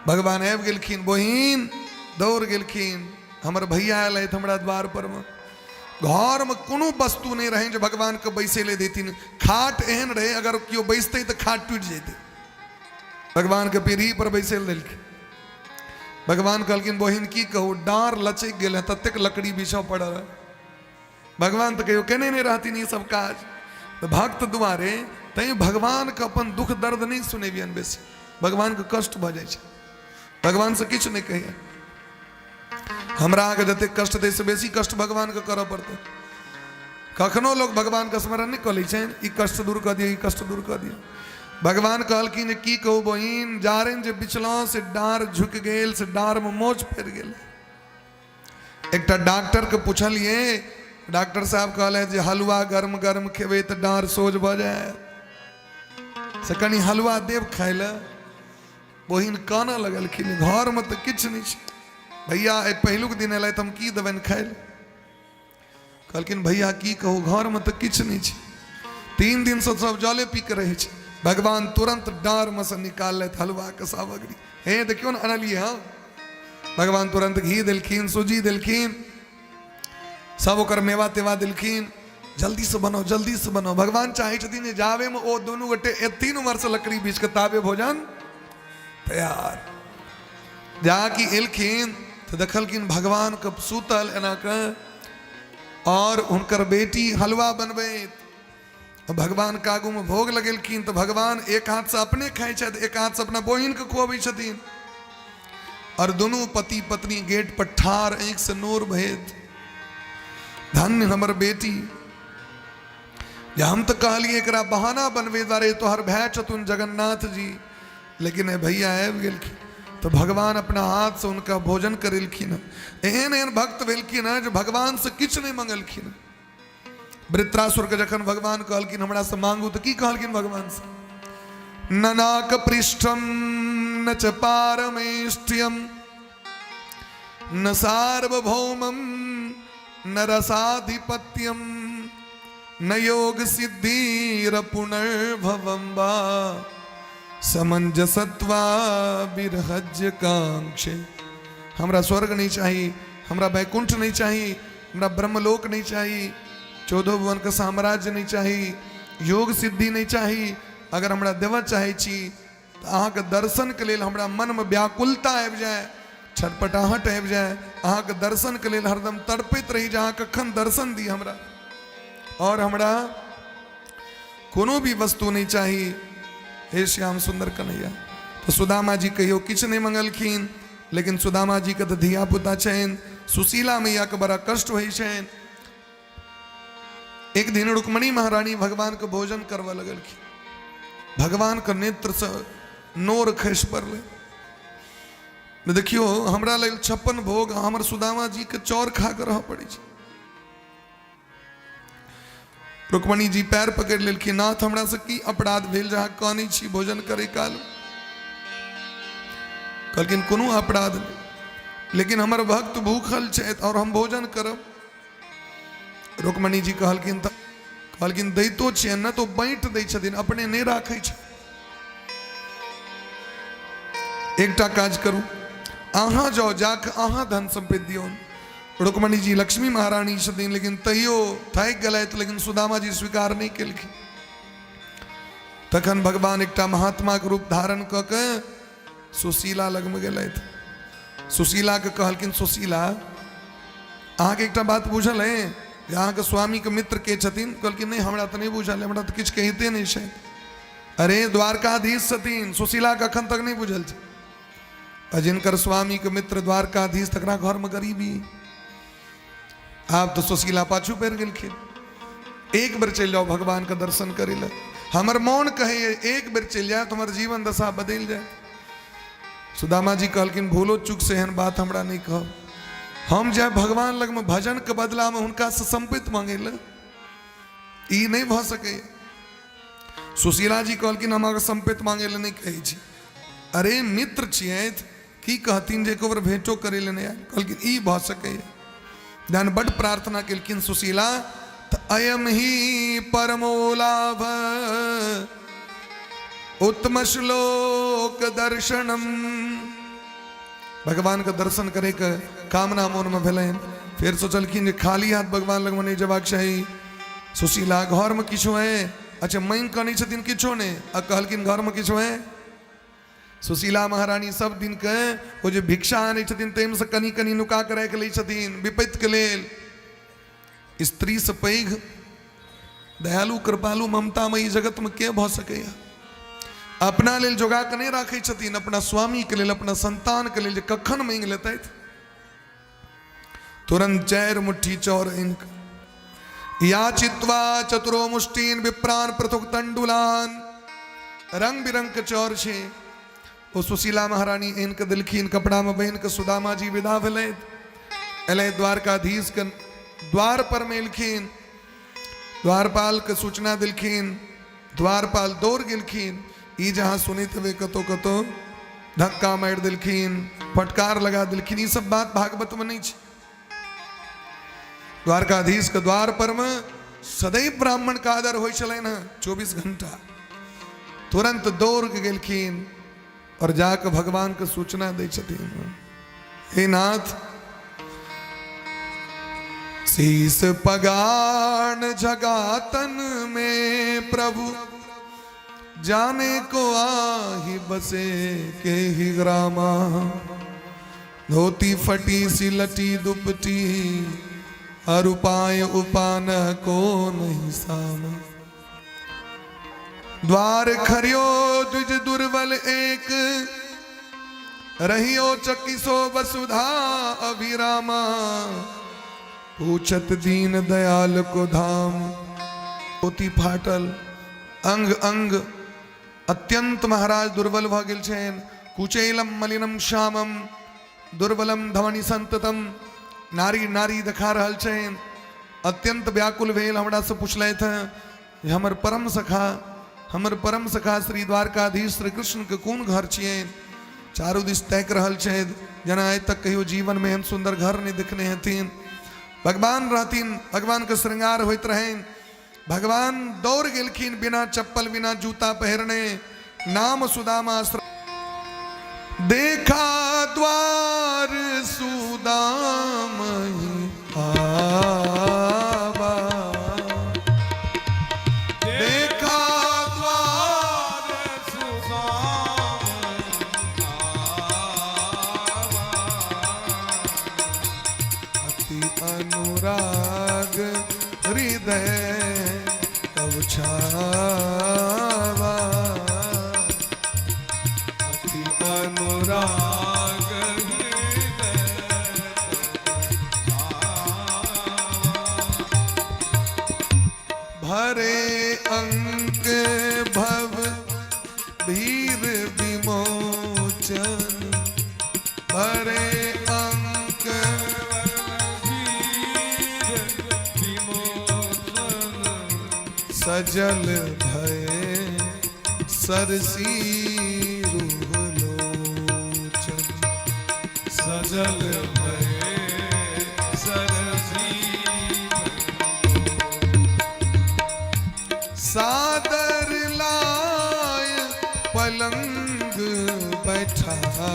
भगवान आबि गेलखिन, बहिन दौड़ गेलखिन, हमर भैया एलथि हमरा द्वार पर मे। घरमे कोनो वस्तु नहि रहनि जे भगवानके बैसै लए देथिन। खाट एहन रहै, अगर केओ बैसतै तऽ खाट टूटि जेतै। भगवानके पीढ़ी पर बैसै लए देलखिन। भगवान कहलखिन बहिन की कहू, डाँर लचकि गेल है, ततेक लकड़ी बिछऽ पड़ल है। भगवान तऽ कहियो केने नहि रहथिन ई सब काज, तऽ भक्त दुआरे तैं भगवानके अपन दुख दर्द नहि सुनेबियन बेसी, भगवानके कष्ट भऽ जाइ छै। भगवानसँ किछु नहि कहियन। हमरा अहाँके जतेक कष्ट दै से बेसी कष्ट भगवानके करऽ पड़तै। कखनो लोक भगवानके स्मरण नहि कऽ लै छनि, ई कष्ट दूर कऽ दिअ, ई कष्ट दूर कऽ दिअ। भगवान कहलखिन जे की कहू बहिन, जारनि जे बिछलहुँ से डाँर झुकि गेल, से डाँरमे मोच पड़ि गेल। एकटा डॉक्टरके पुछलियै, डॉक्टर साहब कहलथि जे हलुआ गर्म गर्म खेबै तऽ डाँर सोझ भऽ जायत, से कनि हलुआ देब खाय लए। बहिन कानऽ लगलखिन, घरमे तऽ किछु नहि छै भैया, आइ पहिलुक दिन एलथि, हम की देबनि खाय लए? कहलखिन भैया की कहू, घरमे तऽ किछु नहि छै, 3 दिनसँ सब जले पी कऽ रहै छै। भगवान तुरन्त डाँरमे सँ निकाललथि हलुआके सामग्री। हे देखियौ ने, अनलियै हँ। भगवान तुरन्त घी देलखिन, सूजी देलखिन, सब ओकर मेवा तेवा देलखिन। जल्दी से बनाओ, जल्दी से बनाओ। भगवान चाहै छथिन जे जाबेमे ओ दुनू गोटे एथिन उम्हरसँ लकड़ी बीछ कऽ, ताबे भोजन तैयार। जा कि एलखिन तऽ देखलखिन भगवानके सुतल एना कऽ और हुनकर बेटी हलवा बनबैत। भगवानके आगूमे भोग लगेलखिन तऽ भगवान एक हाथसँ अपने खाइ छथि, एक हाथसँ अपना बहिनके खुअबै छथिन, और दुनू पति पत्नी गेट पर ठाढ़, आँखिसँ नोर बहैत। धन्य हमर बेटी, जे हम तऽ कहलियै एकरा बहाना बनबै दुआरे तोहर भाय छथुन जगन्नाथ जी, लेकिन भैया आबि गेलखिन तऽ भगवान अपना हाथसँ हुनका भोजन करेलखिन। एहन एहन भक्त भेलखिन हँ जे भगवानसँ किछु नहि मंगलखिन। वृत्रासुरके जखन भगवान कहलखिन हमरासँ मांगू, तऽ की कहलखिन भगवानसँ? न नाक पृष्ठम न च पारमेष्ठ्यम न सार्वभौमम न रसाधिपत्यम न योग सिद्धिर पुनर्भवम वा समंजसत्वा विरहज्य कांक्षे। हमरा स्वर्ग नहीं चाही, हमरा वैकुंठ नहीं चाही, हमरा ब्रह्मलोक नहीं चाही, 14 भुवन के साम्राज्य नहीं चाही, योग सिद्धि नहीं चाही। अगर हमरा देबऽ चाहै छी तऽ अहाँके दर्शनके लेल हमरा मनमे व्याकुलता आबि जाय, छटपटाहट आबि जाय, अहाँके दर्शनके लेल हरदम तड़पैत रही जे अहाँ कखन दर्शन दी हमरा। और हमरा कोनो भी वस्तु नहीं चाही हे श्याम सुंदर कन्हैया। तऽ सुदामा जी कहियो किछु नहि मंगलखिन, लेकिन सुदामा जी के तऽ धिया पुता छनि, सुशीला मैया के बड़ा कष्ट होइ छनि। एक दिन रुक्मणी महारानी भगवान के भोजन करबऽ लगलखिन, भगवान के नेत्र से नोर खसि पड़लै। देखियौ हमरा लेल 56 भोग, हमर सुदामा जी के चौर खा कऽ रहऽ पड़ै छै। रुक्मणी जी पैर पकड़ि लेलखिन, नाथ हमरा से की अपराध भेल जे अहाँ कानै छी भोजन करै काल? कहलखिन कोनो अपराध नहि, लेकिन हमर भक्त भूखल छथि और हम भोजन करब। रुक्मणी जी कहलखिन तऽ कहलखिन दैतो छियनि ने तऽ बाँटि दै छथिन, अपने नहि राखै छै। एकटा काज करू, अहाँ जाउ, जाके अहाँ धन सम्पत्ति दियौन। रुक्मणी जी लक्ष्मी महारानी छथिन, लेकिन तैयो थाकि गेलथि, लेकिन सुदामा जी स्वीकार नहि केलखिन। तखन भगवान एकटा महात्माके रूप धारण कऽ के सुशीला लगमे गेलथि। सुशीलाके कहलखिन, सुशीला अहाँके एकटा बात बुझल है जे अहाँके स्वामीके मित्र के छथिन? कहलखिन नहि, हमरा तऽ नहि बुझल है, हमरा तऽ किछु कहिते नहि छै। अरे द्वारकाधीश छथिन। सुशीलाके अखन तक नहि बुझल छै। आ जिनकर स्वामीके मित्र द्वारकाधीश, तकरा घरमे गरीबी। आब तऽ सुशीला पाछू पड़ि गेलखिन, एक बेर चलि जाउ भगवानके दर्शन करै लए, हमर मोन कहैए एक बेर चलि जायब तऽ हमर जीवन दशा बदलि जायत। सुदामा जी कहलखिन, भूलो चूक से एहन बात हमरा नहि कहब, हम जायब भगवान लगमे भजनके बदलामे हुनकासँ सम्पत्ति मांगै लए, ई नहि भऽ सकैए। सुशीला जी कहलखिन, हम अहाँके सम्पत्ति मांगै लए नहि कहै छी। अरे मित्र छियथि, की कहथिन जे एको बेर भेंटो करै लए नहि आयल? कहलखिन ई भऽ सकैए। जहन बड्ड प्रार्थना केलखिन सुशीला, तऽ अयम ही परमो लाभ उत्तम श्लोक दर्शनम। भगवान के दर्शन करे के कामना मन में भेलनि। फेर सोचलखिन जे खाली हाथ भगवान लगमे नहि जेबाक चाही। सुशीला घरमे किछो है? अच्छा मांगि कऽ नहि छथिन किछो नहि, आ कहलखिन घरमे किछो है? सुशीला महारानी सब दिन के ओ जे भिक्षा आनै छथिन ताहिमे से कनि कनि नुका कऽ राखि लै छथिन विपत्तिके लेल। स्त्री से पैघ दयालु कृपालु ममतामयी जगतमे के भऽ सकैए? अपना लेल जोगा कऽ नहि राखै छथिन, अपना स्वामीके लेल, अपना संतानके लेल, जे कखन मांगि लेतथि। तुरंत 4 मुट्ठी चौर आनि कऽ याचित्वा चतुरो मुष्टीन विप्रान पृथुक तंडुलान, रंग बिरंग के चौर छै। ओ सुशीला महारानी आनि कऽ देलखिन, कपड़ामे बान्हि कऽ सुदामा जी विदा भेलथि। एलै द्वारकाधीश के द्वार पर मे एलखिन, द्वारपाल के सूचना देलखिन, द्वारपाल दौड़ गेलखिन। ई जहाँ सुनैत हेबै कतौ कतौ धक्का मारि देलखिन, फटकार लगा देलखिन, ई सब बात भागवत में नहीं छै। द्वारकाधीश के द्वार पर में सदैव ब्राह्मण के आदर होइ छलनि हँ 24 घंटा। तुरंत दौड़ के गेलखिन और जाके भगवान के सूचना दै छथिन, हे नाथ, शीस पगान जगातन में प्रभु जाने को आही बसे के ही ग्रामा, धोती फटी सी लटी दुपटी हर उपाय उपान को नहीं सामा, द्वार खरियो द्विज दुर्बल एक रहियो चकिसो वसुधा अभिरामा, पूछत दीन दयाल को धाम। पोती फाटल अंग अंग अत्यंत महाराज दुर्बल भ गेल छनि। कुचैलम मलिनम श्यामम दुर्बलम धवनि संततम, नारी नारी देखा रहल छनि। अत्यंत व्याकुल भेल हमरा से पुछलथि जे हमर परम सखा, हमर परम सखा श्री द्वारकाधीश श्री कृष्ण के कोन घर छियनि? चारू दिस ताकि रहल छथि, जेना आइ तक कहियो जीवन में एहन सुंदर घर नहीं देखने हेथिन। भगवान रहथिन, भगवान के श्रृंगार होइत रहनि। भगवान दौड़ गेलखिन बिना चप्पल बिना जूता पहिरने। नाम सुदामा देखा द्वार सुदाम ही आवा, देखा द्वार सुदाम आवा, अति अनुराग हृदय तब छावा, अति अनुराग हृदय भरे अंक भव भीर विमोचन, भरे अंक सजल भय सरसी लोचन, सजल भय सरसी सादर लाय पलंग पलंग बैठावा।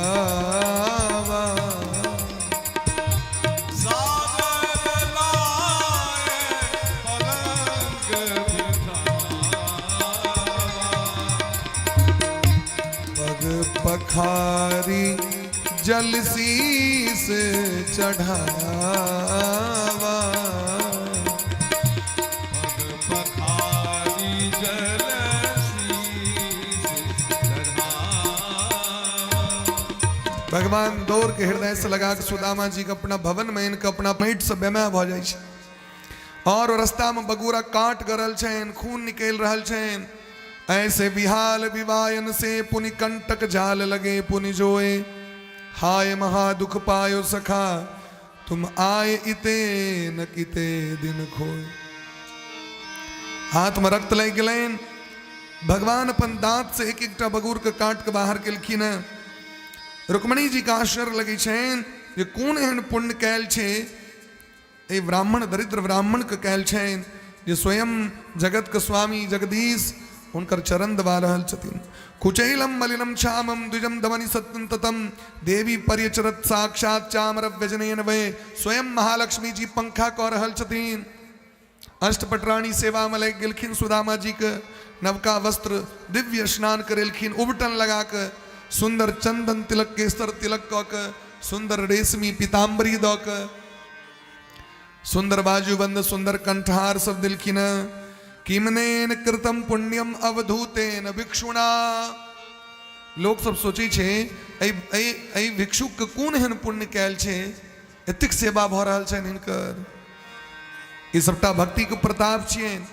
सादर लाए पलंग बिठावा। पग पखारी जल शीस चढ़ावा। पग पखारी जल शीस चढ़ावा। भगवान दौड़ के हृदय से लगा के सुदामा जी के अपना भवन में इनके अपना पेट से बेमय भ जाइ छै। और रास्ता में बगूरा काट गरल छनि, खून निकलि रहल छनि। ऐसे बिहाल विवायन से पुनि कंटक जाल लगे पुनि जोए। हाय महा दुख पायो सखा, तुम आए इते न किते दिन खोए। हाथ में रक्त लागि गेलनि। भगवान अपन दांत से एक एकटा बगूर के काट के बाहर केलखिन हँ। रुक्मणी जी के आश्चर्य लगै छनि जे कोन एहन पुण्य कयल छै एहि ब्राह्मण, दरिद्र ब्राह्मण के कयल छनि जे स्वयं जगत के स्वामी जगदीश हुनकर चरण दबा रहल छथिन। कुचैलम मलिनम श्यामम द्विजम दमनि सततम देवी पर्यचरत साक्षात चामर व्यजनेन वै। स्वयं महालक्ष्मी जी पंखा कऽ रहल छथिन। अष्टपटरानी सेवा में लागि गेलखिन। सुदामा जी के नवका वस्त्र, दिव्य स्नान करेलखिन, उबटन लगा के, सुंदर चंदन तिलक केसर तिलक कऽ के, सुंदर रेशमी पीताम्बरी दऽ के, सुंदर बाजूबंद, सुंदर कंठहार सब देलखिन। किमनेन कृतम पुण्यम अवधूतेन भिक्षुणा। लोक सब सोचै छै एहि एहि एहि भिक्षुकके कोन एहन पुण्य कयल छै, एतेक सेवा भऽ रहल छनि हिनकर। ई सबटा भक्तिके प्रताप छियनि,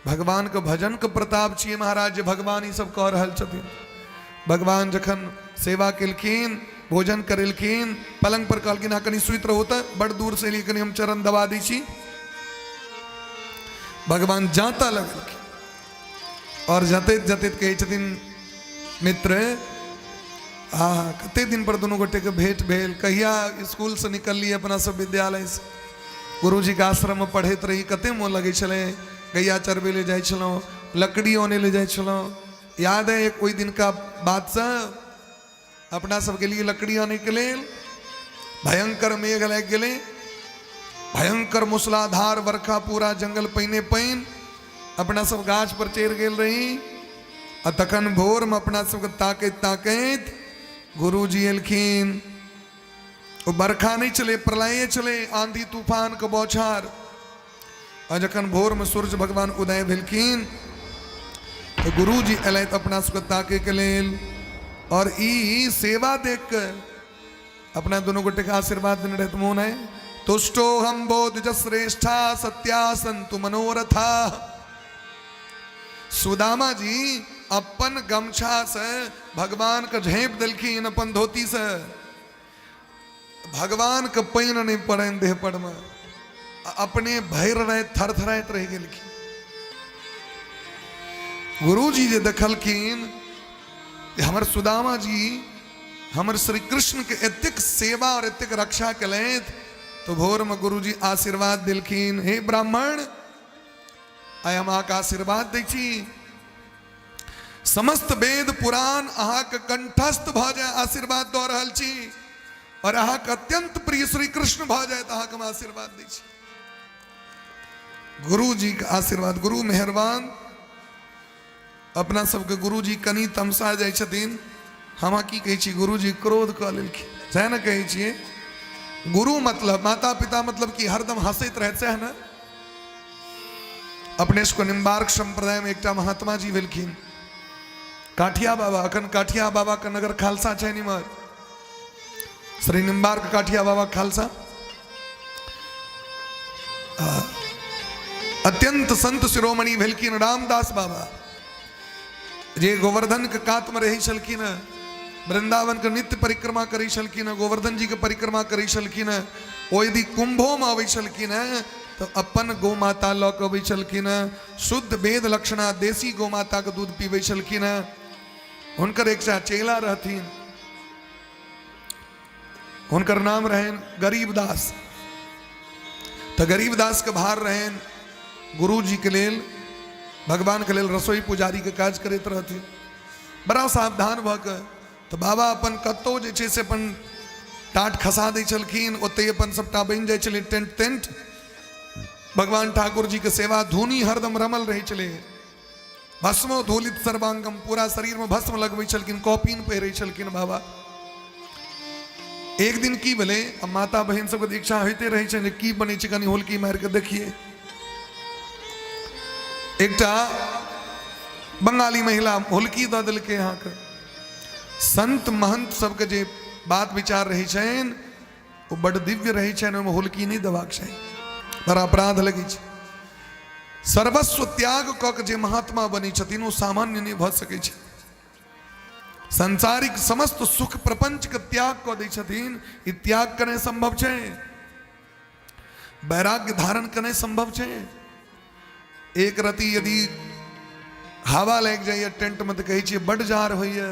भगवानके भजनके प्रताप छियै महाराज, जे भगवान ई सब कऽ रहल छथिन। भगवान जखन सेवा केलखिन, भोजन करेलखिन, पलंग पर कहलखिन अहाँ कनि सुति रहू, तऽ बड़ दूर से एलियै, कनि हम चरण दबा दै छी। भगवान जाता लगलखिन और जतैत जतैत कहै छथिन, मित्र आ कते दिन पर दुनू गोटेके भेंट भेल। कहिया स्कूलसँ निकललियै अपना सब विद्यालयसँ, गुरुजीके आश्रममे पढ़ैत रही, कते मोन लगै छलै। गैया चरबै लए जाइ छलहुँ, लकड़ी अनै लए जाइ छलहुँ। याद है एक ओहि दिनका बातसँ अपना सबके लिए लकड़ी आनैके लेल भयंकर मेघ लागि गेलै, भयंकर मूसलाधार बरखा, पूरा जंगल पानिए पानि। अपना सब गाछ पर चढ़ि गेल रही आ तखन भोरमे अपना सबके ताकैत ताकैत गुरुजी एलखिन। ओ बरखा नहि छलै, प्रलये छलै, आंधी तूफान के बौछार। आ जखन भोरमे सूर्य भगवान उदय भेलखिन तऽ गुरुजी एलथि अपना सबके ताकैके लेल और ई सेवा देख के अपना दुनू गोटेके आशीर्वाद देने रहत। मोन है, तुष्टो हम बोध श्रेष्ठा सत्या संतु मनोरथा। सुदामा जी अपन गमछा से भगवान के झाँपि देलखिन, अपन धोती से भगवान के पानि नहीं पड़नि देह पर में, अपने भरि राति थरथराइत रहि गेलखिन। गुरुजी जे देखलखिन हमर सुदामा जी हमर श्री कृष्ण के एतेक सेवा और एतेक रक्षा केलथि, तो भोर में गुरुजी आशीर्वाद देलखिन, हे ब्राह्मण, आइ हम अहाँके आशीर्वाद दै छी, समस्त वेद पुराण अहाँके कंठस्थ भऽ जाय, आशीर्वाद दऽ रहल छी, और अहाँके अत्यंत प्रिय श्री कृष्ण भऽ जाय तऽ अहाँके हम आशीर्वाद दै छी। गुरुजी के आशीर्वाद, गुरु मेहरबान। अपना सबके गुरुजी कनि तमसा जाइ छथिन, हम की कहै छी, गुरुजी क्रोध कऽ लेलखिन, सएह ने कहै छियै। गुरु मतलब माता पिता मतलब कि हरदम हंसैत रहत, सएह ने। अपने सबके निम्बार्क संप्रदाय में एकटा महात्मा जी भेलखिन काठिया बाबा। अखन काठिया बाबा के नगर खालसा छनि इम्हर, श्री निम्बार्क काठिया बाबा खालसा। अत्यंत संत शिरोमणि भेलखिन रामदास बाबा, जे गोवर्धन के कात में रहै छलखिन, वृंदावन के नित्य परिक्रमा करै छलखिन, गोवर्धन जी के परिक्रमा करै छलखिन। ओ यदि कुंभो में अबै छलखिन तऽ अपन गौ माता लऽ कऽ अबै छलखिन, शुद्ध वेद लक्षणा देसी गौ माता के दूध पीबै छलखिन। हुनकर एकटा चेला रहथिन, हुनकर नाम रहनि गरीबदास। तऽ गरीबदास के भार रहनि गुरुजी के लेल, भगवान के लेल रसोई पुजारी के काज करैत रहथिन। बड़ा सावधान भऽ कऽ तऽ बाबा अपन कतहु जे छै से अपन टाट खसा दै छलखिन, ओतहि अपन सबटा बनि जाइ छलै टेंट तेंट। भगवान ठाकुर जी के सेवा धुनी हरदम रमल रहै छलै। भस्मो धूलित सर्वांगम, पूरा शरीर में भस्म लगबै छलखिन, कॉपिन पहिरै छलखिन बाबा। एक दिन की भेलै, आ माता बहिन सबके इच्छा होइते रहै छै जे की बनै छै, कनि हुलकी मारि कऽ देखिए। एकटा बंगाली महिला हुलकी दऽ देलकै अहाँके। संत महंत सबके जे बात विचार रहै छनि ओ बड दिव्य रहै छनि, ओहिमे हुलकी नहि देबाक चाही, बड़ा अपराध लगै छै। सर्वस्व त्याग कऽ के जे महात्मा बनै छथिन ओ सामान्य नहि भऽ सकै छै। सांसारिक समस्त सुख प्रपंच के त्याग कऽ दै छथिन, ई त्याग करनाइ सम्भव छै? वैराग्य धारण करनाइ सम्भव छै? एक रति यदि हवा लागि जाइए टेंटमे तऽ कहै छियै बड्ड जाड़ होइए,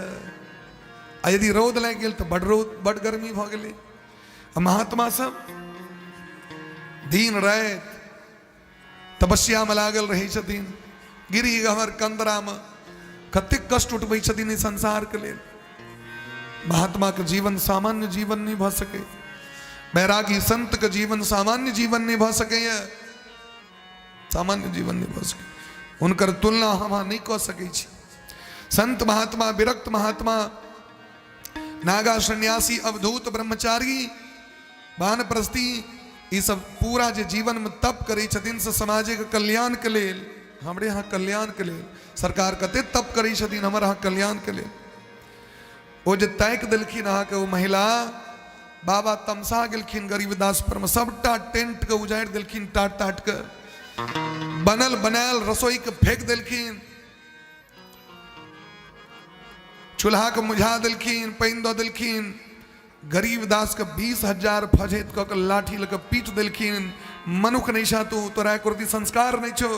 आ यदि रौद लागि गेल तऽ बड्ड रौद, बड्ड गर्मी भऽ गेलै। आ महात्मा सब दिन राति तपस्यामे लागल रहै छथिन, गिरी गहवर कंदरामे कतेक कष्ट उठबै छथिन एहि संसारके लेल। महात्माके जीवन सामान्य जीवन नहि भऽ सकै, बैरागी संतके जीवन सामान्य जीवन नहि भऽ सकैए, सामान्य जीवन नहि भऽ सकै। हुनकर तुलना हम अहाँ नहि कऽ सकै छी। संत महात्मा, विरक्त महात्मा, नागा सन्यासी, अवधूत ब्रह्मचारी, वानप्रस्थी, ई सब पूरा जे जीवन में तप करै छथिन से समाजक कल्याण के लेल, हमरे यहाँ कल्याण के लेल। सरकार कते तप करै छथिन हमर अहाँ कल्याण के लेल। ओ जे ताकि देलखिन अहाँके ओ महिला, बाबा तमसा गेलखिन गरीबदास पर में, सबटा टेंट के उजाड़ि देलखिन, टाट टाट के बनल बनायल रसोई के फेंक देलखिन, चूल्हा के मुझा देलखिन, पानि दऽ देलखिन। गरीबदास के 20,000 फजैत कऽ के लाठी लऽ कऽ पीट देलखिन, मनुख नहीं छा तू, तोरा एको रत्ती संस्कार नहीं छो।